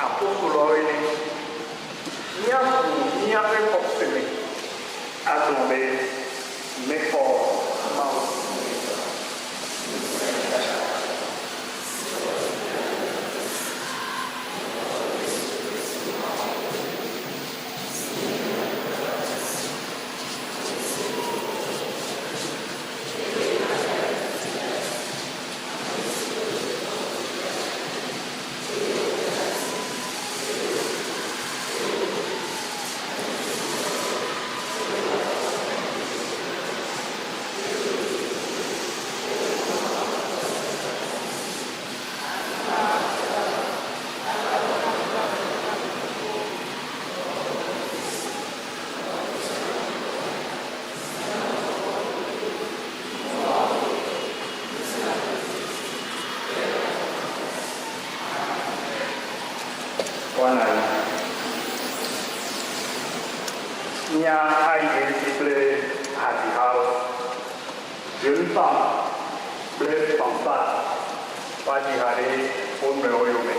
Apostoloawo ene, míaʋu míaƒe xɔse me agblɔ be, Mexɔ Mawu dzi se. Woana anyi. Mía ayi edzi kple hadzihawo. Jeune femme kple fanfare woadzi ha ɖe wo nɔewo yome.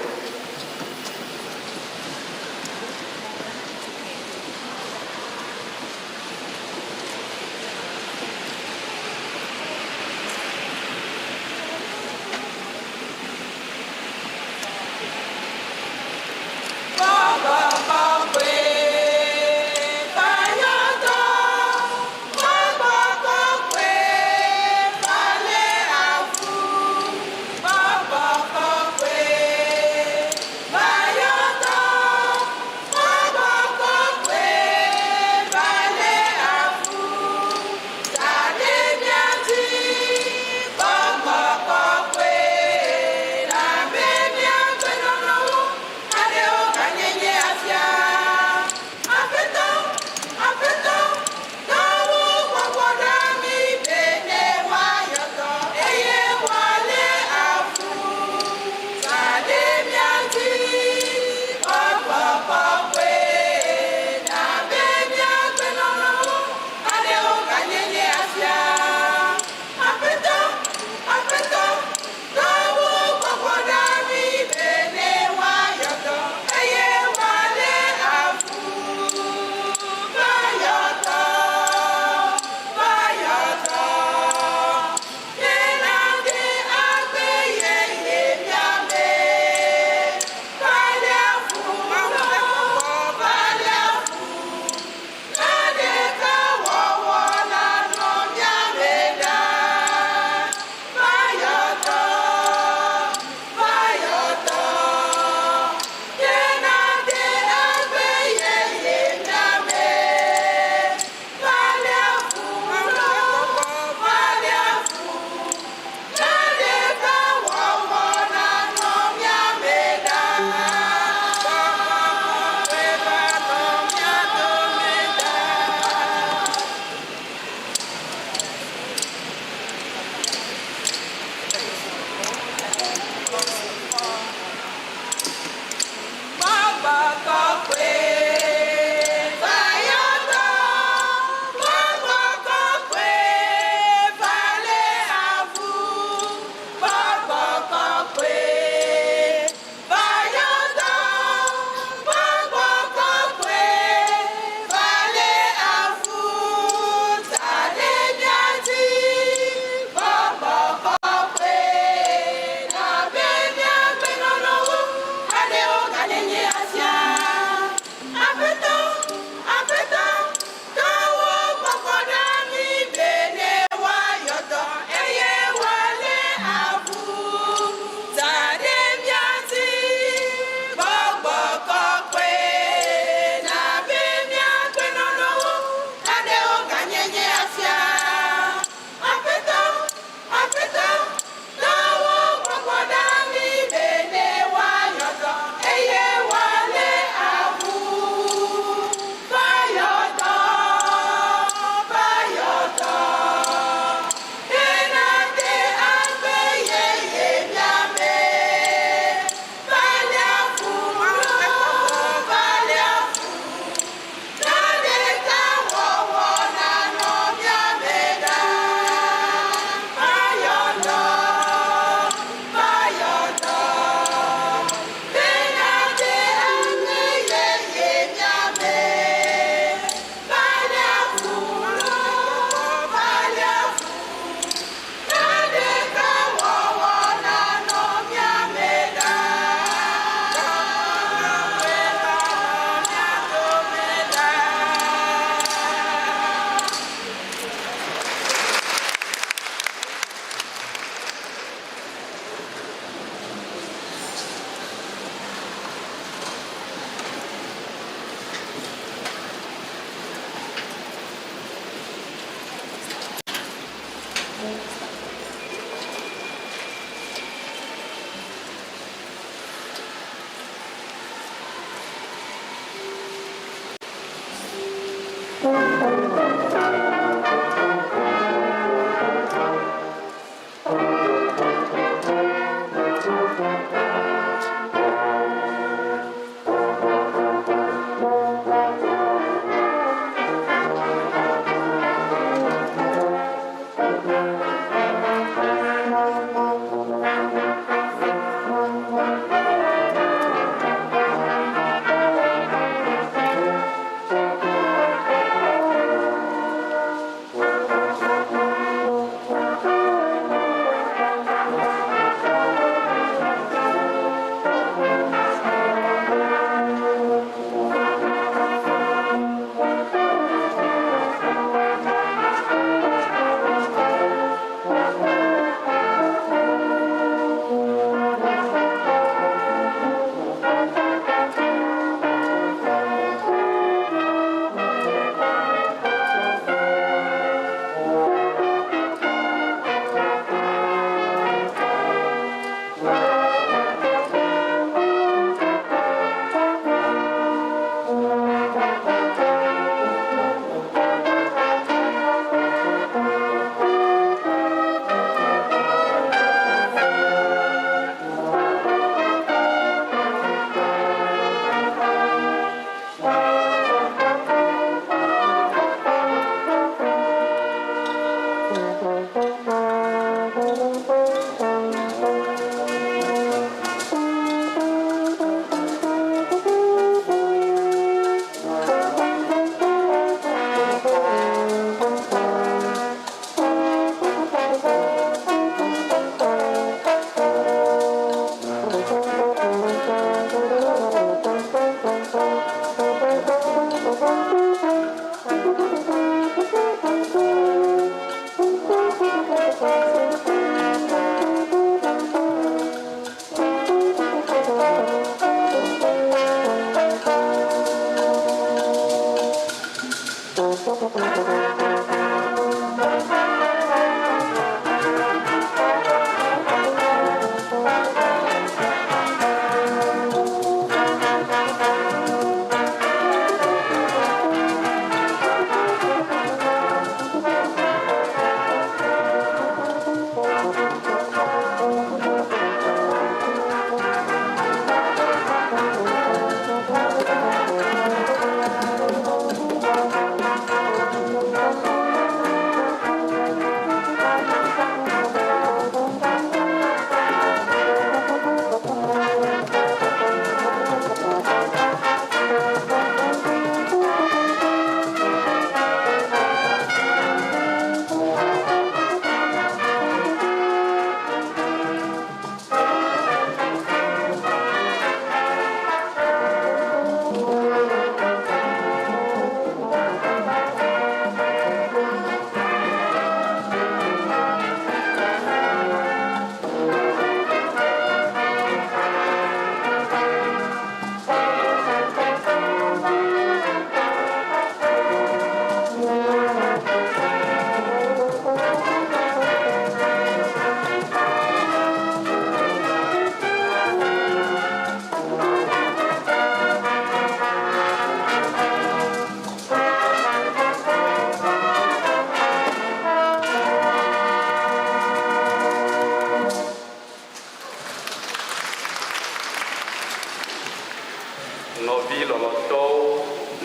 Nɔvi lɔlɔ̃tɔwo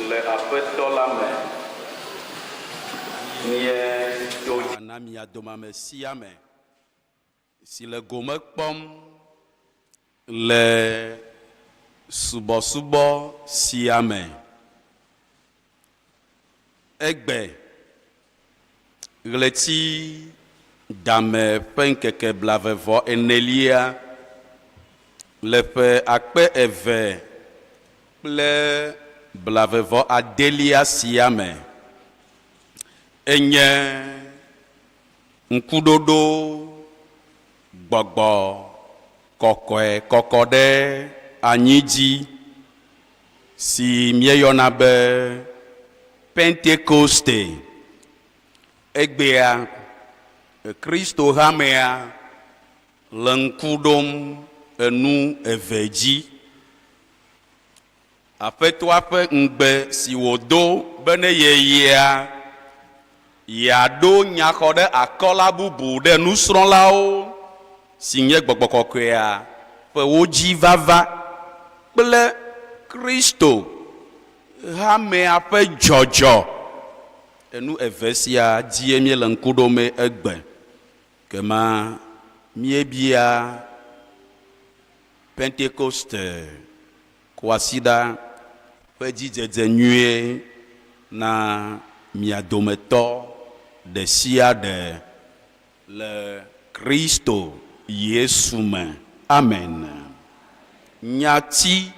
le Aƒetɔ la me, míedo. Na mia dome ame sia ame si le gome kpɔm le subɔsubɔ sia me. Egbe, ɣleti dame ƒe ŋkeke blave vɔ enelia, le ƒe 2028 sia me, enye ŋkuɖoɖo gbɔgbɔ kɔkɔe kɔkɔ ɖe anyi dzi si míeyɔna be Pentekoste. Egbea, Kristo hamea le ŋku ɖom enu eve dzi. Aƒetɔa ƒe ŋugbe si wòdo be ne yeyia, yeaɖo nyaxɔɖeakɔla bubu ɖe nusrɔ̃lawo, si nye gbɔgbɔ kɔkɔea ƒe wo dzi vava kple Kristo hamea ƒe dzɔdzɔ. Enu eve sia dzie míele ŋku ɖomee egbe. Kema míebia Pentekoste Kwasiɖa ƒe dzidzedze nyuie na mia dometɔ ɖesiaɖe le Kristo Yesu me. Amen. Nyati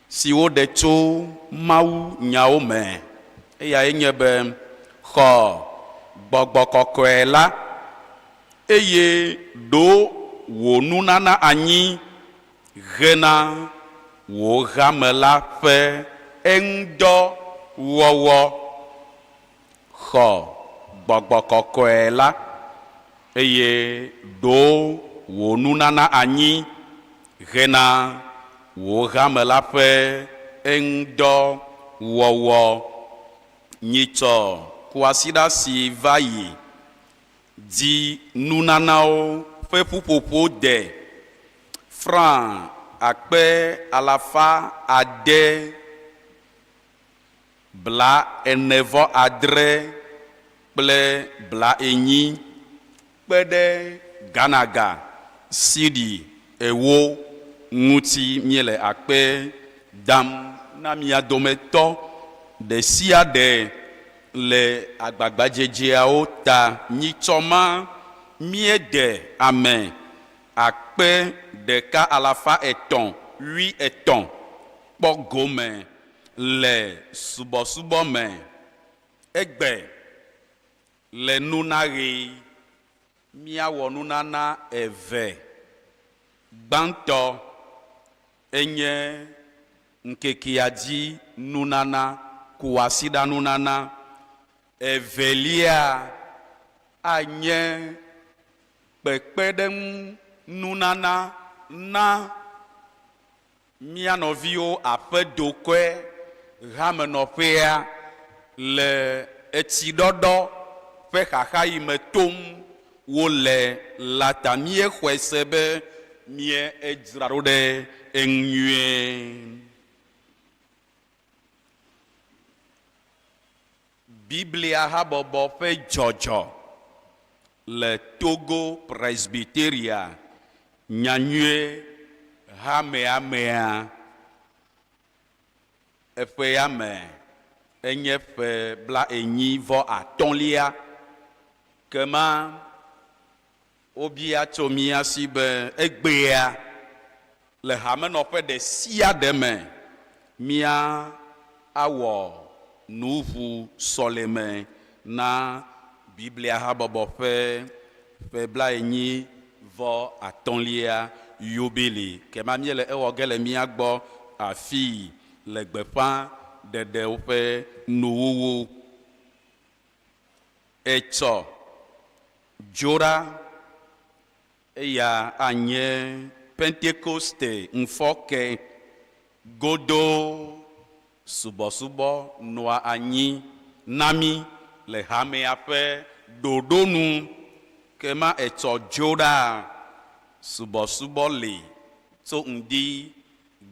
si woɖe tso Mawu nyawo me eyae nye be, Xɔ Gbɔgbɔ Kɔkɔe la, eye ɖo wò nunana anyi hena wò hame la ƒe eŋudɔwɔwɔ. Xɔ Gbɔgbɔ Kɔkɔe la, eye ɖo wò nunana anyi hena wò hame la ƒe eŋudɔwɔwɔ. Nyitsɔ kwasiɖa si va yi di nunanawo ƒe ƒuƒoƒo de franc 646 kple 40 kpe ɖe Ghana ga cedi ewo ŋuti míele akpe dam na mia dometɔ ɖesiaɖe le agbagbadzedzeawo ta nyitsɔ ma míede ame 1380 kpɔ gome le subɔsubɔ me egbe le nunaɣi. Míawɔ nunana eve. Gbãtɔ enye ŋkekea dzi nunana, kuwasiɖa nunana. Evelia anye kpekpeɖeŋu nunana na mía nɔviwo aƒedokɔe hamenɔƒea le etsiɖɔɖɔ ƒe xaxa yi me tom wole la ta. Míexɔe se be míedzra ɖo ɖe eŋu nyuie. Biblia Habɔbɔ ƒe dzɔdzɔ le Togo Presbyteria Nyanyuie Hamea mea, eƒea me enye ƒe blaenyi vɔ atɔ̃lia kema wobia tso mía si be egbea le hamenɔƒe ɖe sia ɖe me mía awɔ nuʋu sɔleme na Biblia Habɔbɔ ƒe ƒe blaenyi vɔ atɔ̃lia yubili. Kema míele ewɔ ge le mía gbɔ afii le gbeƒã ɖeɖewo ƒe nuwuwu. Etsɔ Dzoɖa, eya anye Pentekoste ŋfɔke godoo subɔsubɔ nɔa anyi na mí le hamea ƒe ɖoɖo nu. Ke ma etsɔ Dzoɖa subɔsubɔ li tso ŋdi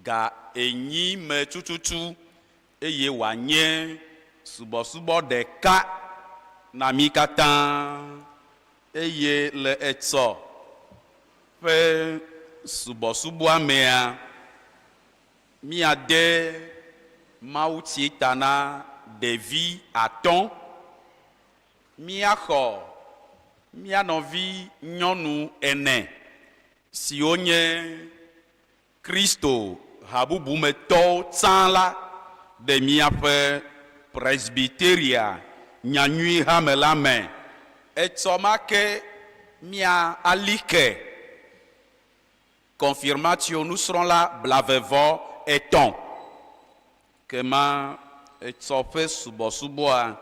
ga enyi me tututu eye wòanye subɔsubɔ ɖeka na mí katã. Eye le etsɔ ƒe subɔsubɔa mea, míade mawutsi ta na ɖevi atɔ̃. Míaxɔ mía nɔvi nyɔnu ene siwo nye Kristo ha bubu me tɔwo tsã la ɖe míaƒe Presbyteria Nyanyui Hame la me. Etsɔ ma ke mía ali ke Konfirmatio nusrɔ̃la blavevɔ etɔ̃. Kema etsɔ ƒe subɔsubɔa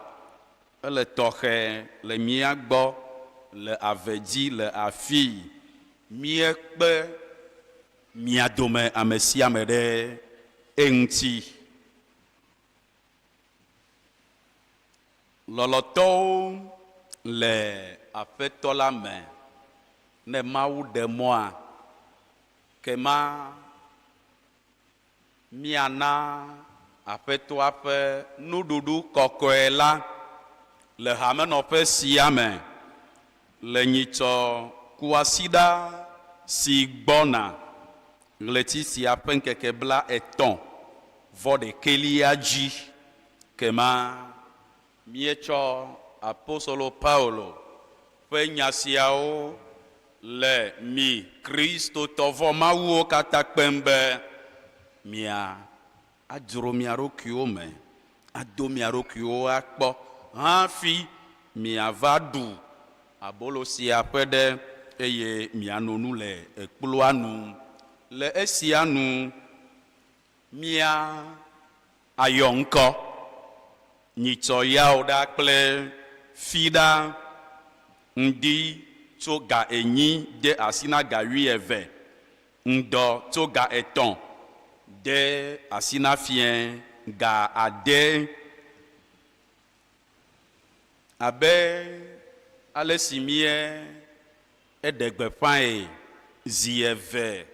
ele tɔxɛ le mía gbɔ le ave dzi le afii. Míekpe mia dome ame sia ame ɖe eŋuti. Lɔlɔ̃tɔwo le Aƒetɔ la me, ne Mawu ɖe mɔa, kema míana Aƒetɔa ƒe nuɖuɖu kɔkɔe la le hamenɔƒe sia me le nyitsɔ kuasiɖa si gbɔna, ɣleti sia ƒe ŋkeke bla etɔ̃ vɔ ɖekɛlia dzi. Kema míetsɔ apostolo Paulo ƒe nya siawo le mi Kristotɔ vɔ̃mawuwo katã kpem be mia adzro mia ɖokuiwo me, ado mia ɖokuiwo akpɔ hafi miava ɖu abolo sia ƒe ɖe eye miano nu le ekplua nu. Le esia nu mia ayɔ ŋkɔ nyitsɔ yawo ɖa kple fiɖa ŋdi tso ga enyi de asi na ga wuieve, ŋdɔ tso ga etɔ̃ de asi na fiẽ ga ade. Abe ale si mía eɖe gbeƒãe zi eve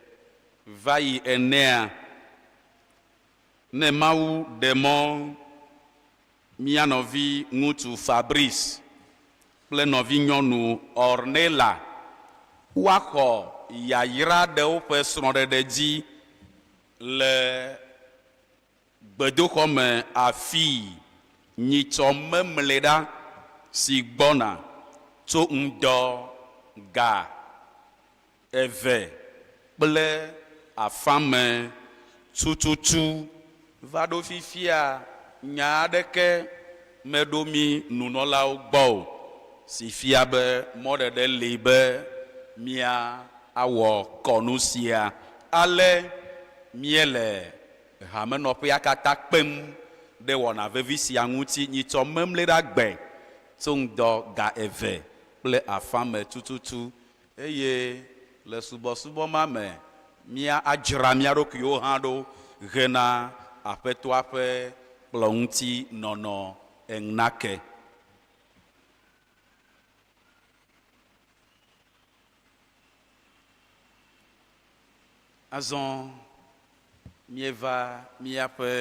va yi enea, ne Mawu ɖe mɔ mía nɔvi ŋutsu Fabrice kple nɔvinyɔnu Ornella woaxɔ yayra ɖe woƒe srɔ̃ɖeɖe dzi le gbedoxɔ me afii nyitsɔ memleɖa si gbɔna tso ŋdɔ ga eve kple afã me tututu va ɖo fifia, nya aɖeke meɖo mí nunɔlawo gbɔ o, si fia be mɔɖeɖe li be mía awɔ kɔnu sia. Ale míele hamenɔƒea katã kpem ɖe wɔna vevi sia ŋuti nyitsɔ memleɖa gbe tso ŋdɔ ga eve kple afã me tututu eye le subɔsubɔ ma me mía adzra mía ɖokuiwo hã ɖo hena Aƒetɔa ƒe kplɔ ŋuti nɔnɔ enake. Azɔ míeva míaƒe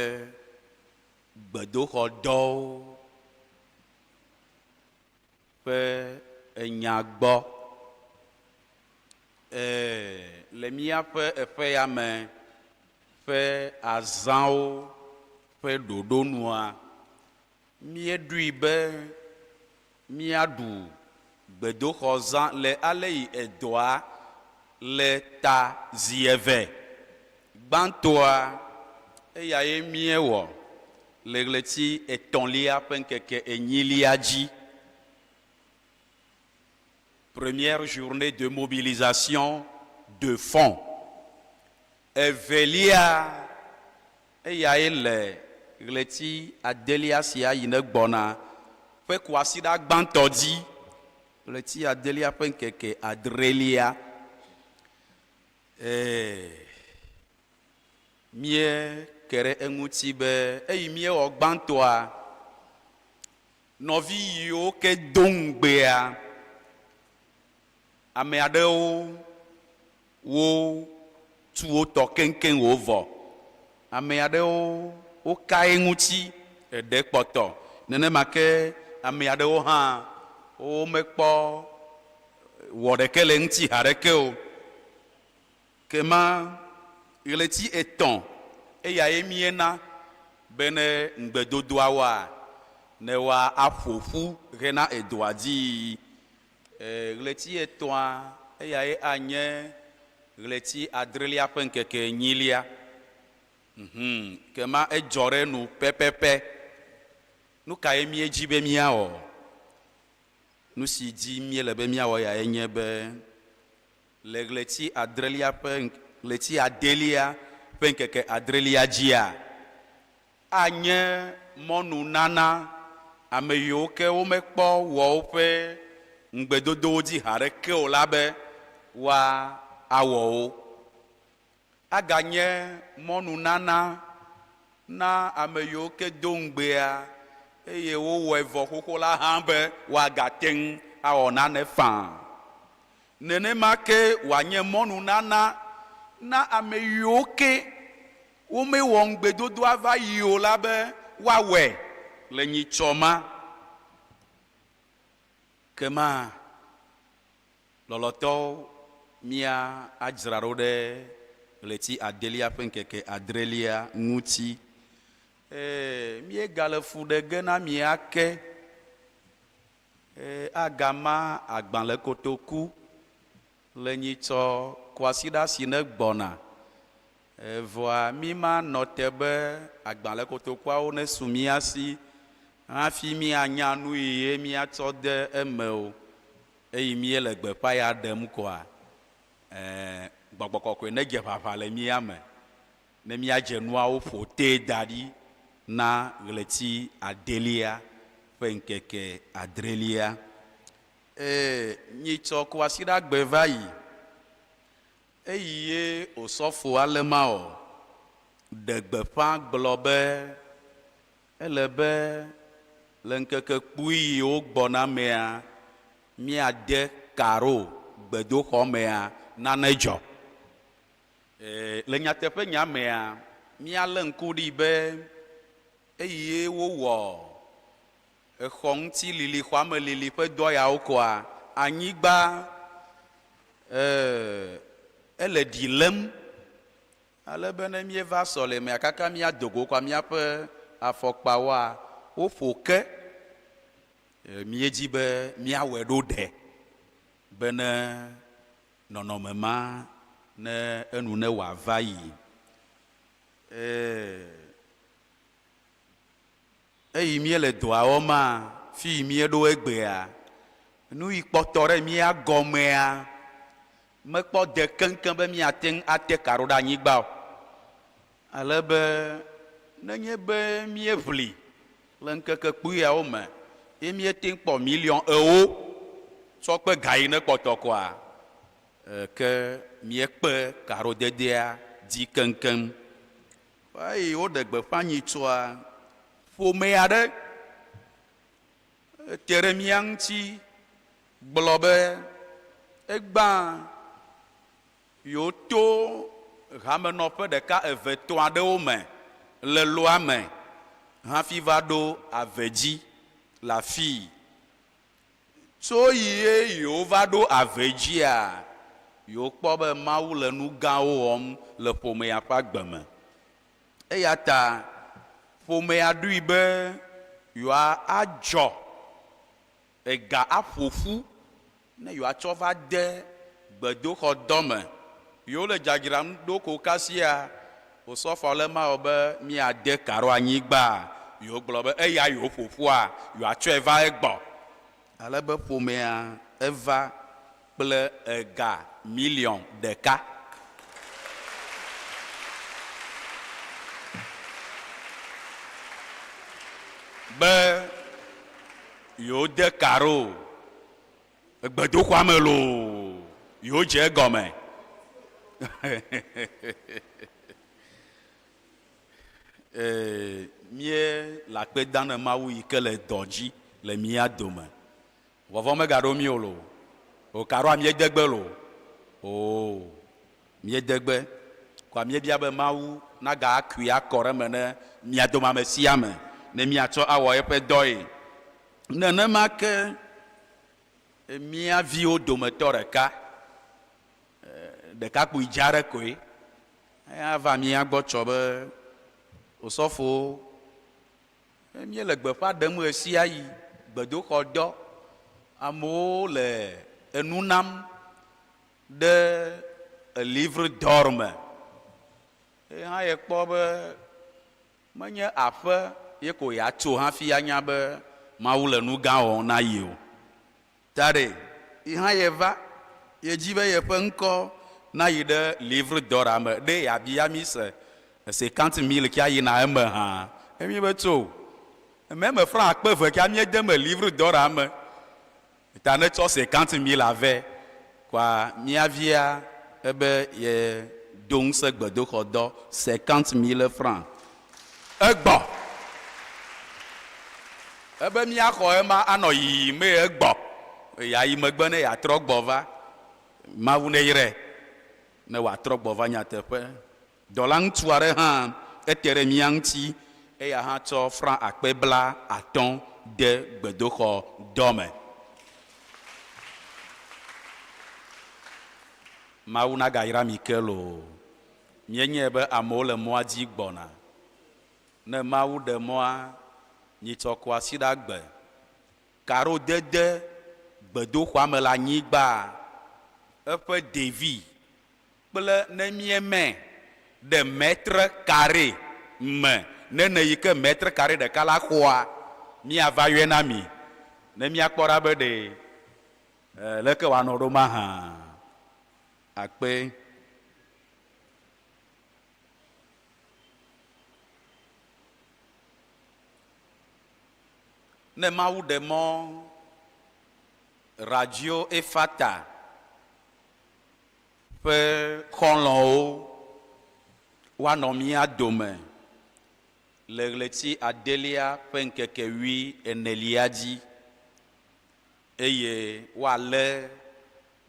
gbedoxɔdɔwo ƒe enya gbɔ. Ee, le míaƒe eƒe ya me ƒe azãwo ƒe ɖoɖo nua, míeɖoe be míaɖu gbedoxɔzã le ale yi edɔa le ta zi eve. Gbãtɔa, eyae míewɔ le ɣleti etɔ̃lia ƒe ŋkeke enyilia dzi, première journée de mobilisation de fonds. Evelia, eyae le ɣleti adelia sia yi ne gbɔna ƒe kwasiɖa gbãtɔ dzi, ɣleti adelia ƒe ŋkeke adrelia. Ee, míeke ɖe eŋuti be eyi míewɔ gbãtɔa, nɔvi yiwo ke do ŋugbea, ame aɖewo wo tu wo tɔ keŋkeŋ wòvɔ. Ame aɖewo woka eŋuti eɖe kpɔtɔ. Nenema ke ame aɖewo hã womekpɔ wɔ ɖeke le eŋuti haɖeke o. Kema ɣleti etɔ̃ eyae míena bene ŋugbedodoawoa, ne woaƒo ƒu hena edɔa dzi yiyi. E, ɣleti etɔ̃a, eyae anye ɣleti adrelia ƒe ŋkeke enyilia. Uhum, kema edzɔ ɖe enu pɛpɛpɛ. Nu kae míedi be míawɔ? Nu si dim míele be míawɔ yae nye be, le ɣleti adrelia ƒe ɣleti adelia ƒe ŋkeke adrelia dzia, anye mɔnunana ame yiwo ke womekpɔ wɔ woƒe ŋugbedodowo dzi haɖeke o la be woawɔ wo. Aganye mɔnunana na ame yiwo ke do ŋugbea eye wowɔe vɔ xoxo la hã be woagate ŋu awɔ nane faa. Nenema ke wòanye mɔnunana na ame yiwo ke womewɔ ŋugbedodoa va yi o la be woawɔe le nyitsɔ ma ke ma. Lɔlɔ̃tɔwo, mía adzra ɖo ɖe ɣleti adelia ƒe ŋkeke adrelia ŋuti. Ee, míegale fu ɖe ge na mi ake. Ee, agama agbalẽ kotoku le nyitsɔ kwasiɖa si ne gbɔna. Evɔa míma nɔ te be agbalẽ kotokuawo nesu mía si hafi míanya nu yi ye míatsɔ de eme o. Eyi míele gbeƒã ya ɖem koa, ɛ̃, gbɔgbɔ kɔkɔe nedze ʋaʋã le mía me ne míadze nuawo ƒo tee da ɖi na ɣleti adelia ƒe ŋkeke adrelia. Ee, nyitsɔ kwasiɖagbe va yi, eyi ye osɔfo Alemao ɖe gbeƒã gblɔ be Ele be le ŋkeke kpui yiwo gbɔna mea, míade karo gbedoxɔ mea nane dzɔ. E, le nyateƒenya mea, míalé ŋku ɖi be eye wowɔ exɔ ŋuti lili xɔame lili ƒe dɔ yawo koa, anyigba e, ele ɖi lém. Ale be ne míeva sɔlemea kaka míado go kɔa míaƒe afɔkpawoa, woƒo ke. Míedi be míawɔe ɖo ɖe bene nɔnɔme ma ne enu ne wòava yi. Eyi míele dɔa wɔmaa, fi yi míeɖo egbea, nu yi kpɔtɔ ɖe mía gɔmea, mekpɔ de keŋkeŋ be míate ŋu ate ka ɖo ɖe anyigba o. Ale be nenye be míeʋli le ŋkeke kpuiawo me ye míete ŋu kpɔ miliɔn ewo tsɔ kpe ga yi ne kpɔtɔ koa, ke míekpe kaɖodedea dzi keŋkeŋ. Eye woɖe gbeƒã nyitsɔa, ƒome aɖe te ɖe mía ŋuti gblɔ be egbã yewoto hamenɔƒe ɖeka eve etɔ̃ aɖewo me le loa me hafi va ɖo ave dzi le afii. Tso yi ye yewova ɖo ave dzia, yewokpɔ be Mawu le nu gãwo wɔm le ƒomea ƒe agbe me. Eya ta ƒomea ɖoe be yewoadzɔ ega aƒo ƒu ne yewoatsɔ va de gbedoxɔ dɔ me. Yewole dzadzram ɖo ko kasia, osɔfo ale mawɔ be míade ka ɖo anyigbaa, yewogblɔ be eya yewoƒo ƒua, yewoatsɔe va egbɔ. Ale be ƒomea eva kple ega miliɔn ɖeka. Be yewode ka ɖo gbedoxɔa me loo, yewodze egɔme. Ee, míele akpe dam na Mawu yi ke le dɔ dzi le mía dome. Vɔvɔ̃ megaɖo mí o loo. O, ka ɖoa míede gbe loo. Oo, míede gbe. Kɔa míebia be Mawu nagakui akɔ ɖe eme ne mia dome ame sia ame ne miatsɔ awɔ eƒe dɔe. Nenema ke mía viwo dometɔ ɖeka, ɖekakpui dza aɖe koe, eya va mía gbɔ tsɔ be, Osɔfowo, míele gbeƒã ɖem ɣesiaɣi, gbedoxɔ dɔ, amewo le enu nam ɖe livre d'or me. Ye hã yekpɔ be menye aƒe ye ko yeatso hafi anya be Mawu le nu gã wɔm na ye o. Ta ɖe, yi hã yeva, yedi be yeƒe ŋkɔ nayi ɖe livre d'or me, ɖe yeabia mí se cinquante mille kia yina eme hã? Emi be tso o. Meme franc 2000 kia míede eme livre d'or me. Ta ne tsɔ cinquante mille avɛ kɔa mía via ebe ye do ŋusẽ gbedoxɔ dɔ cinquante mille francs. Egbɔ. Ebe mía xɔ ema anɔ yiyim mee egbɔ. Ya yi megbe ne yeatrɔ gbɔ va. Mawu ne yrɛ ne wòatrɔ gbɔ va nyateƒe. Dɔla ŋutsu aɖe hã ete ɖe mía ŋuti, eya hã tsɔ franc 50,000 de gbedoxɔ dɔ me. Mawu nagayra mi ke loo. Míenyae be amewo le mɔa dzi gbɔna. Ne Mawu ɖe mɔa, nyitsɔ kwasiɖa gbe, karodede gbedoxɔa me le anyigba, eƒe devi kple ne míemɛ ɖe mètre carré me nene yi ke mètre carré ɖeka la xɔa, míava yɔe na mi ne míakpɔ ɖa be ɖe leke wòanɔ ɖo mahã. Akpe. Ne Mawu ɖe mɔ Radio Efata ƒe xɔlɔ̃wo woanɔ mía dome le ɣleti adelia ƒe ŋkeke wui enelia dzi, eye woalé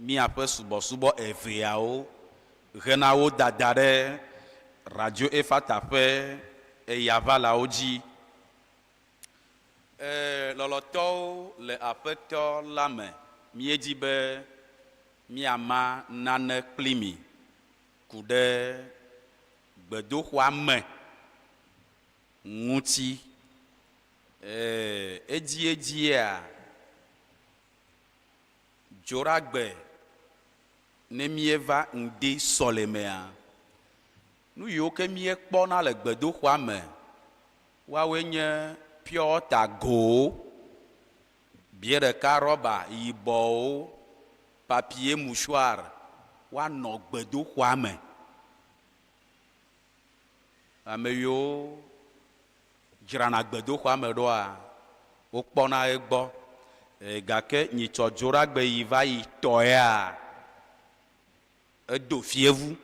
míaƒe subɔsubɔ eveawo hena wo dada ɖe Radio Efata ƒe eyaʋalawo dzi. E, lɔlɔ̃tɔwo le Aƒetɔ la me, míedi be míama nane kpli mi ku ɖe gbedoxɔa me ŋuti. E, edziedzia, Dzoɖagbe ne míeva ŋdi sɔlemea, nu yiwo ke míekpɔna le gbedoxɔa me Woawoe nye pure water gowo, bie ɖeka rɔba yibɔwo, papier mouchoir, woanɔ gbedoxɔa me. Ame yiwo dzrana gbedoxɔa me ɖoa, wokpɔna egbɔ. Gake nyitsɔ dzoɖagbe yi va yi tɔea, edo fievu.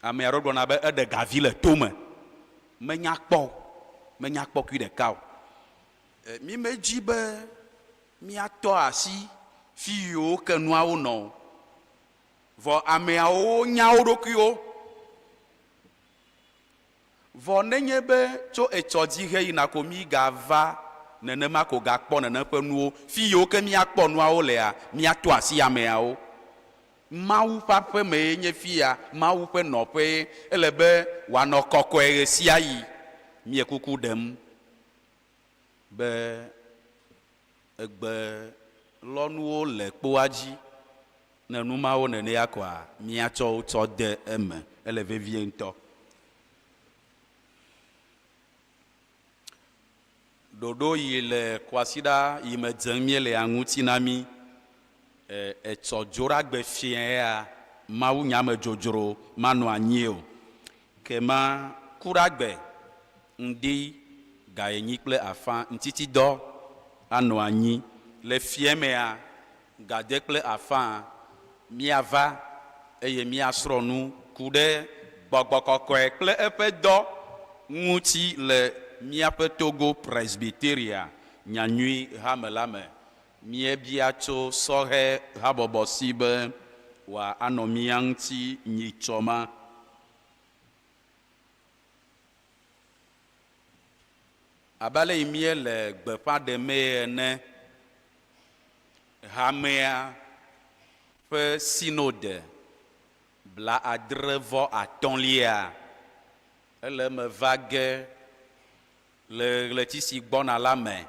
Ame aɖewo gblɔna be eɖe gavi le tome. Menya kpɔ o. Menya kpɔ kui ɖeka o. Mí medzi be míatɔ asi fi yiwo ke nuawo nɔ o. Vɔ ameawo nya wo ɖokuiwo. Vɔ nenye be tso etsɔ dzi heyina ko mígava nenema ko gakpɔ nenem ƒe nuwo, fi yiwo ke míakpɔ nuawo lea, míatɔ asi ameawo. Mawu ƒe aƒe mee nye fiya, Mawu ƒe nɔƒee. Ele be wòanɔ kɔkɔe ɣesiaɣi. Míe kuku ɖem be egbe lɔnuwo le kpoa dzi. Ne nu mawo nenea koa, míatsɔ wo tsɔ de eme. Ele vevie ŋutɔ. Ɖoɖo yi le kwasiɖa yi me dzem míelea ŋuti na mí. E, etsɔ Dzoɖagbe fiẽ ya, mawunyamedzodzro manɔ anyi o. Ke ma Kuɖagbe ŋdi gaenyi kple afã ŋutitidɔ anɔ anyi. Le fiẽ mea, gade kple afã, míava eye míasrɔ̃ nu ku ɖe Gbɔgbɔ Kɔkɔe kple eƒe dɔ ŋuti le míaƒe Togo Presbyteria Nyanyui Hame la me. Míebia tso sɔhɛ habɔbɔ si be wòanɔ mía ŋuti nyitsɔ ma. Abe ale yi míele gbeƒã ɖemee ene, hamea ƒe sinode blaadre-vɔ-atɔ̃lia ele eme va ge le ɣleti si gbɔna la me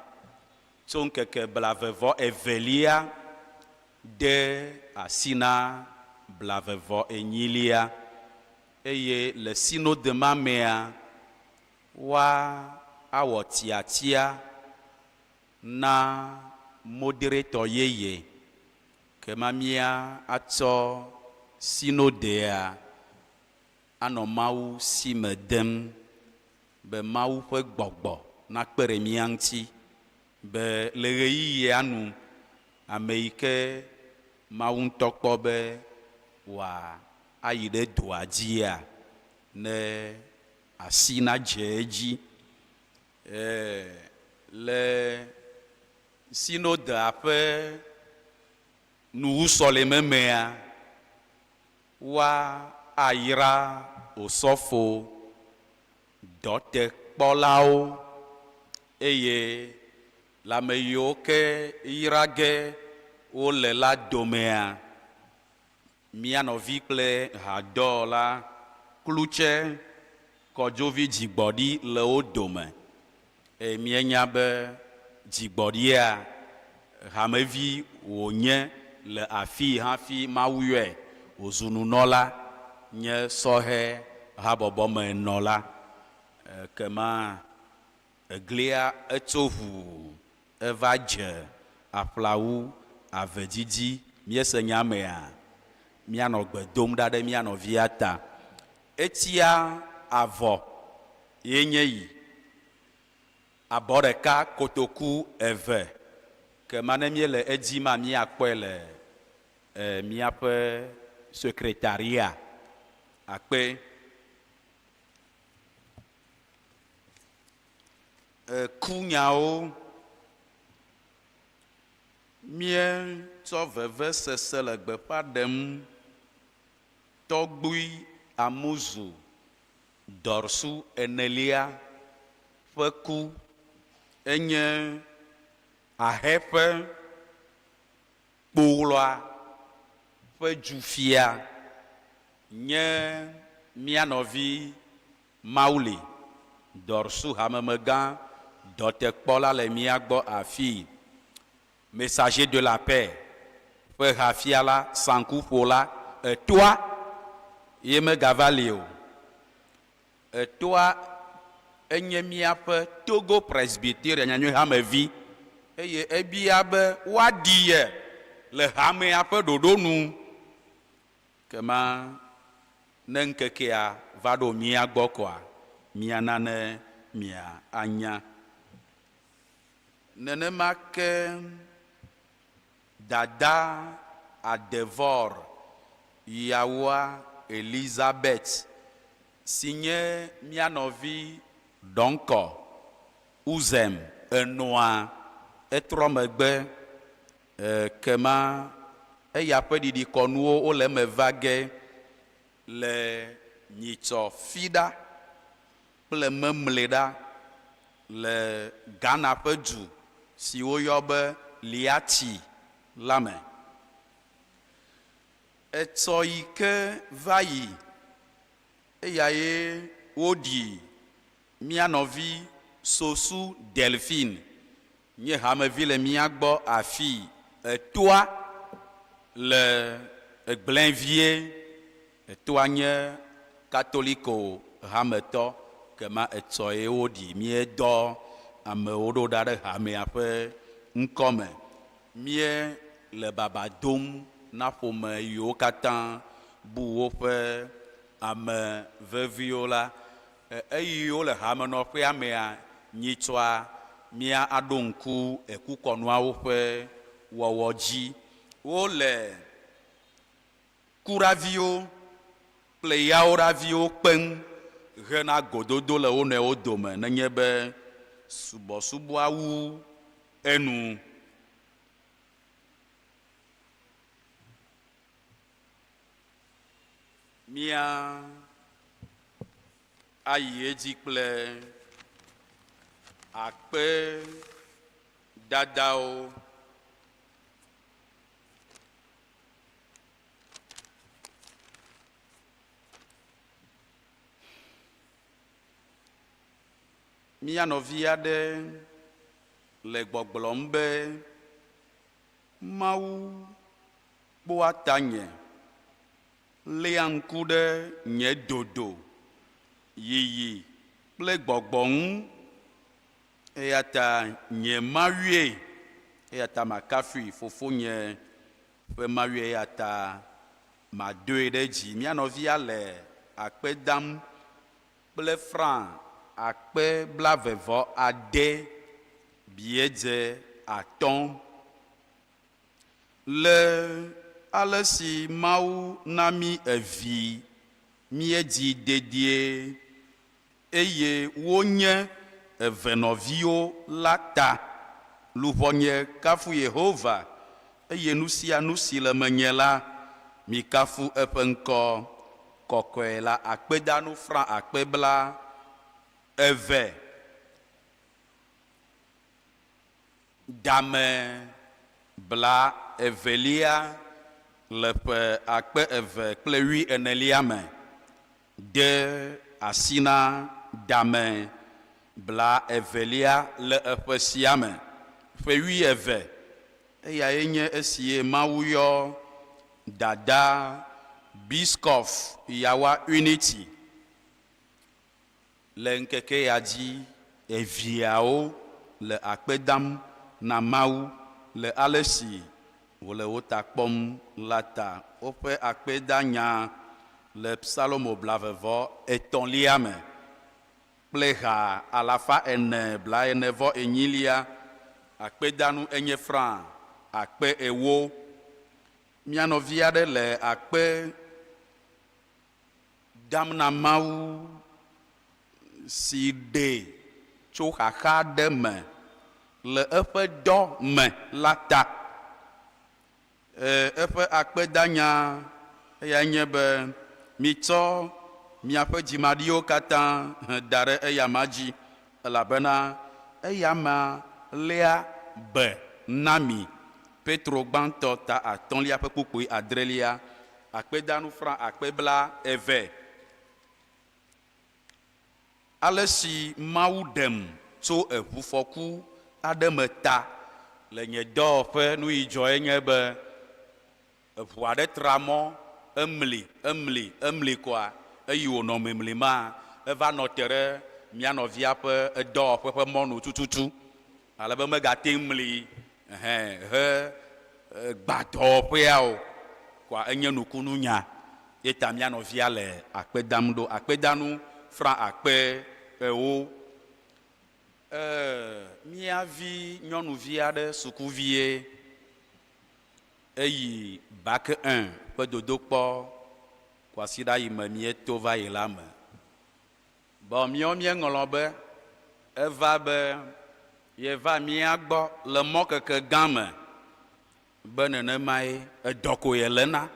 tso ŋkeke blave-vɔ-evelia de asi na blave-vɔ-enyilia, eye le sinode ma mea, woawɔ tiatia na moderatɔ yeye kema mía atsɔ sinodea anɔ Mawu si me dem be Mawu ƒe gbɔgbɔ nakpe ɖe mía ŋuti be le ɣeyiɣia nu ame yi ke Mawu ŋutɔ kpɔ be wòayi ɖe doa dzia ne asi nadze edzi. Le sinodea ƒe nuwusɔleme mea, woayra osɔfo dɔtekpɔlawo eye le ame yiwo ke yra ge wole la domea, Mía nɔvi kple hadɔwɔla Klutse Kɔdzovi Dzigbɔɖi le wo dome eye míenya be Dzigbɔɖia hamevi wònye le afii hafi Mawu yɔe wòzu nunɔla nye sɔhɛ habɔbɔ me nɔla. Ekema eglia etso ʋuu eva dze aƒlawu ave didi. Míese nya mea? Míanɔ gbe dom ɖa ɖe mía nɔvia ta. Etsia avɔ ye nye yi. Abɔ ɖeka kotoku eve. Kema ne míele edzi ma míakpɔe le míaƒe secretaria akpe. Kunyawo. Míetsɔ vevesese le gbeƒã ɖem Tɔgbui Amuzu Dorsu enelia ƒe ku. Enye ahe ƒe kpowlɔa ƒe dufia nye mía nɔvi Mawuli, Dorsu hamemegã dɔtekpɔla le mía gbɔ afii, Messager de la Paix ƒe hafiala saŋkuƒola etoa ye megava li o. Etoa enye míaƒe Togo Presbyterian Nyanyuihamevi eye ebia be woaɖi ye le hamea ƒe ɖoɖo nu. Kema ne ŋkekea va ɖo mía gbɔ koa, míana ne mia anya. Nenema ke dada Adevor Yawoa Elizabeth si nye mía nɔvi ɖɔŋkɔ Uzem enɔa, etrɔ megbe Ekema eya ƒe ɖiɖikɔnuwo wole eme va ge le nyitsɔ fiɖa kple memleɖa le Ghana ƒe du si woyɔ be Liati la me. Etsɔ yi ke va yi eyae woɖi mía nɔvi Sosu Delphine Nye hamevi le mía gbɔ afii. Etoa le egblẽ vie. Etoa nye Katoliko hametɔ, kema etsɔe woɖi. Míedɔ amewo ɖo ɖa ɖe hamea ƒe ŋkɔ me. Míele baba dom na ƒome yiwo katã bu woƒe ame veviwo la. Eyi wole hamenɔƒea mea, nyitsɔa mía aɖo ŋku ekukɔnuawo ƒe wɔwɔ dzi. Wole kuɖaviwo kple yawoɖaviwo kpeŋ hena gododo le wo nɔewo dome nenye be subɔsubɔa wu enu. Mía ayi edzi kple Akpe dadawo. Mía nɔvi aɖe le gbɔgblɔm be, Mawu kpɔa tanye, léa ŋku ɖe nye dodo, yiyi kple gbɔgbɔ ŋu, eya ta nye Mawue, eya ta makafui, Fofonye ƒe Mawue, eya ta madoe ɖe dzi. Mía nɔvia le akpe dam kple franc akpe blave vɔ ade biedze atɔ̃. Le ale si Mawu na mí evi míedzi dedie eye wonye evenɔviwo la ta, luʋɔnye kafu Yehova, eye nu sia nu si le menye la, mikafu eƒe ŋkɔ kɔkɔe la. Akpedanu franc akpe bla eve. Game bla evelia le ƒe akpe eve kple wui enelia me de asi na game bla evelia le eƒe sia me ƒe wui eve. Eyae nye esie Mawu yɔ Dada Biscoff Yawa Unity Le ŋkeke ya dzi eviawo le akpe dam na Mawu le ale si wòle wo ta kpɔm la ta. Woƒe akpedanya le Psalomo blavevɔ etɔ̃lia me kple ha alafa ene blaene vɔ enyilia. Akpedanu enye franc 8000. Mía nɔvi aɖe le akpe dam na Mawu si ɖee tso xaxa aɖe me le eƒe dɔ me la ta. E, eƒe akpedanya eyae nye be, Mitsɔ miaƒe dzimaɖiwo katã he da ɖe eyama dzi, elabena eyama léa be na mi. Petro gbãtɔ ta atɔ̃lia ƒe kpukpui adrelia. Akpedanu franc akpe bla eve. Ale si Mawu ɖem tso eŋufɔku aɖe me ta le nye dɔwɔƒe nu yi dzɔe nye be, eŋu aɖe tra mɔ, emli, emli, emli koa, eyi wònɔ mimli maa, eva nɔ te ɖe mía nɔvia ƒe edɔwɔƒe ƒe mɔnu tututu ale be megate ŋu mli Ɛhɛ, he gbã dɔwɔƒea o, kɔa enye nukunu nya. Ye ta mía nɔvia le akpe dam ɖo. Akpedanu franc 8000. E, mía vi nyɔnuvi aɖe sukuvie, eyi bac un ƒe dodokpɔ kwasiɖa yi me míeto va yi la me. Bɔ míawo míeŋlɔ be eva be yeva mía gbɔ le mɔkeke gã me be nenemae edɔ ko yele na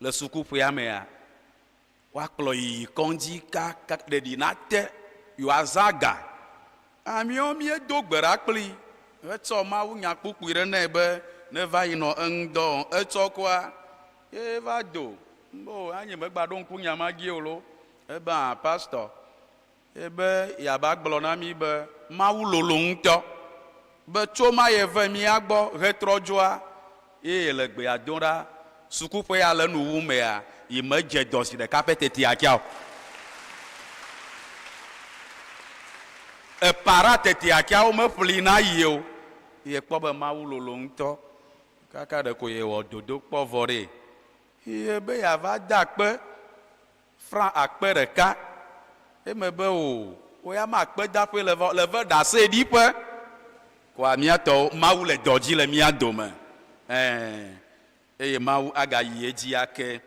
le sukuƒea mea, woakplɔ yi yi kɔdzi kaka ɖeɖi nate yewoazã ga. A Míawo míedo gbe ɖa kpli hetsɔ mawunyakpukpui ɖe nɛ be neva yi nɔ eŋudɔ wɔm. Etsɔ koa, ye va do. O, anye megbaɖo ŋku nya ma dzi o lo. Ebe, Ã, pastor, ebe yeava gblɔ na mí be Mawu lolo ŋutɔ, be tso ma yeve mía gbɔ hetrɔ dzoa, ye yele gbea dom ɖa. Sukuƒe ya le nu wum mea, yi medze dɔ zi ɖeka pɛ tetea tsa o. Epara tetea tsa womeƒli na yi o. Ye kpɔ be Mawu lolo ŋutɔ. Kaka ɖeko yewɔ dodokpɔ vɔ ɖee. Ye be yeava de akpe franc 1000. Eme be o, wo ya ma akpe daƒe le va, le ve ɖase ɖiƒe. Kɔa mía tɔwo, Mawu le dɔ dzi le mía dome. Ɛ̃, eye Mawu agayi edzi ake.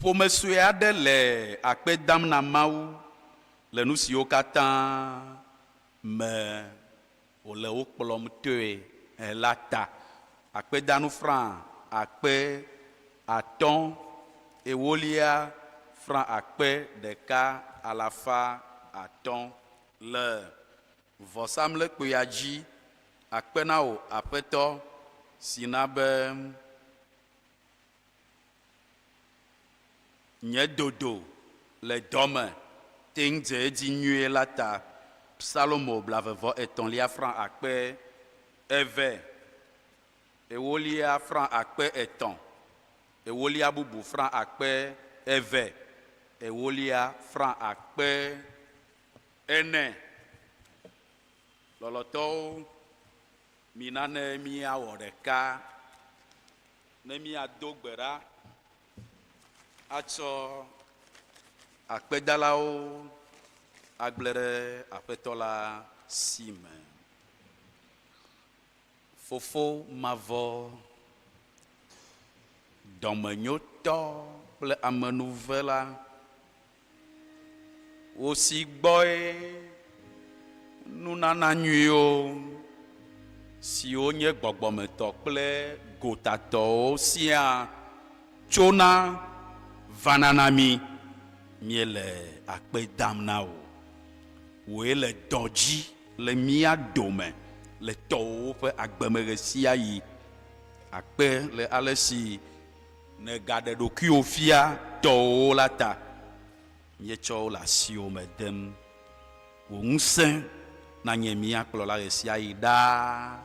Ƒome sue aɖe le akpe dam na Mawu le nu siwo katã me wòle wo kplɔm toe la ta. Akpedanu franc 5000, ewolia franc 1500. le vɔsamlekpuia dzi akpe na wò Aƒetɔ si na be nye dodo le dɔ me te ŋu dze edzi nyuie la ta. Psalomo blavevɔ etɔ̃lia frã akpe eve, ewolia frã akpe etɔ̃, ewolia bubu frã akpe eve, ewolia frã akpe ene. Lɔlɔ̃tɔwo, mina ne míawɔ ɖeka ne míado gbe ɖa atsɔ akpedalawo agblẽ ɖe Aƒetɔ la si me. Fofo mavɔ, dɔmenyotɔ kple amenuvela, wò si gbɔe nunana nyuiwo siwo nye gbɔgbɔmetɔ kple gotatɔwo siaa tsona vana na mí. Míele akpe dam na wò. Wòe le dɔ dzi le mía dome le tɔwòwo ƒe agbe me ɣesiaɣi. Akpe le ale si nègaɖe ɖokuiwò fia tɔwòwo la ta. Míetsɔ wo le asiwò me dem. Wò ŋusẽ nanye mía kplɔla ɣesiaɣi ɖaa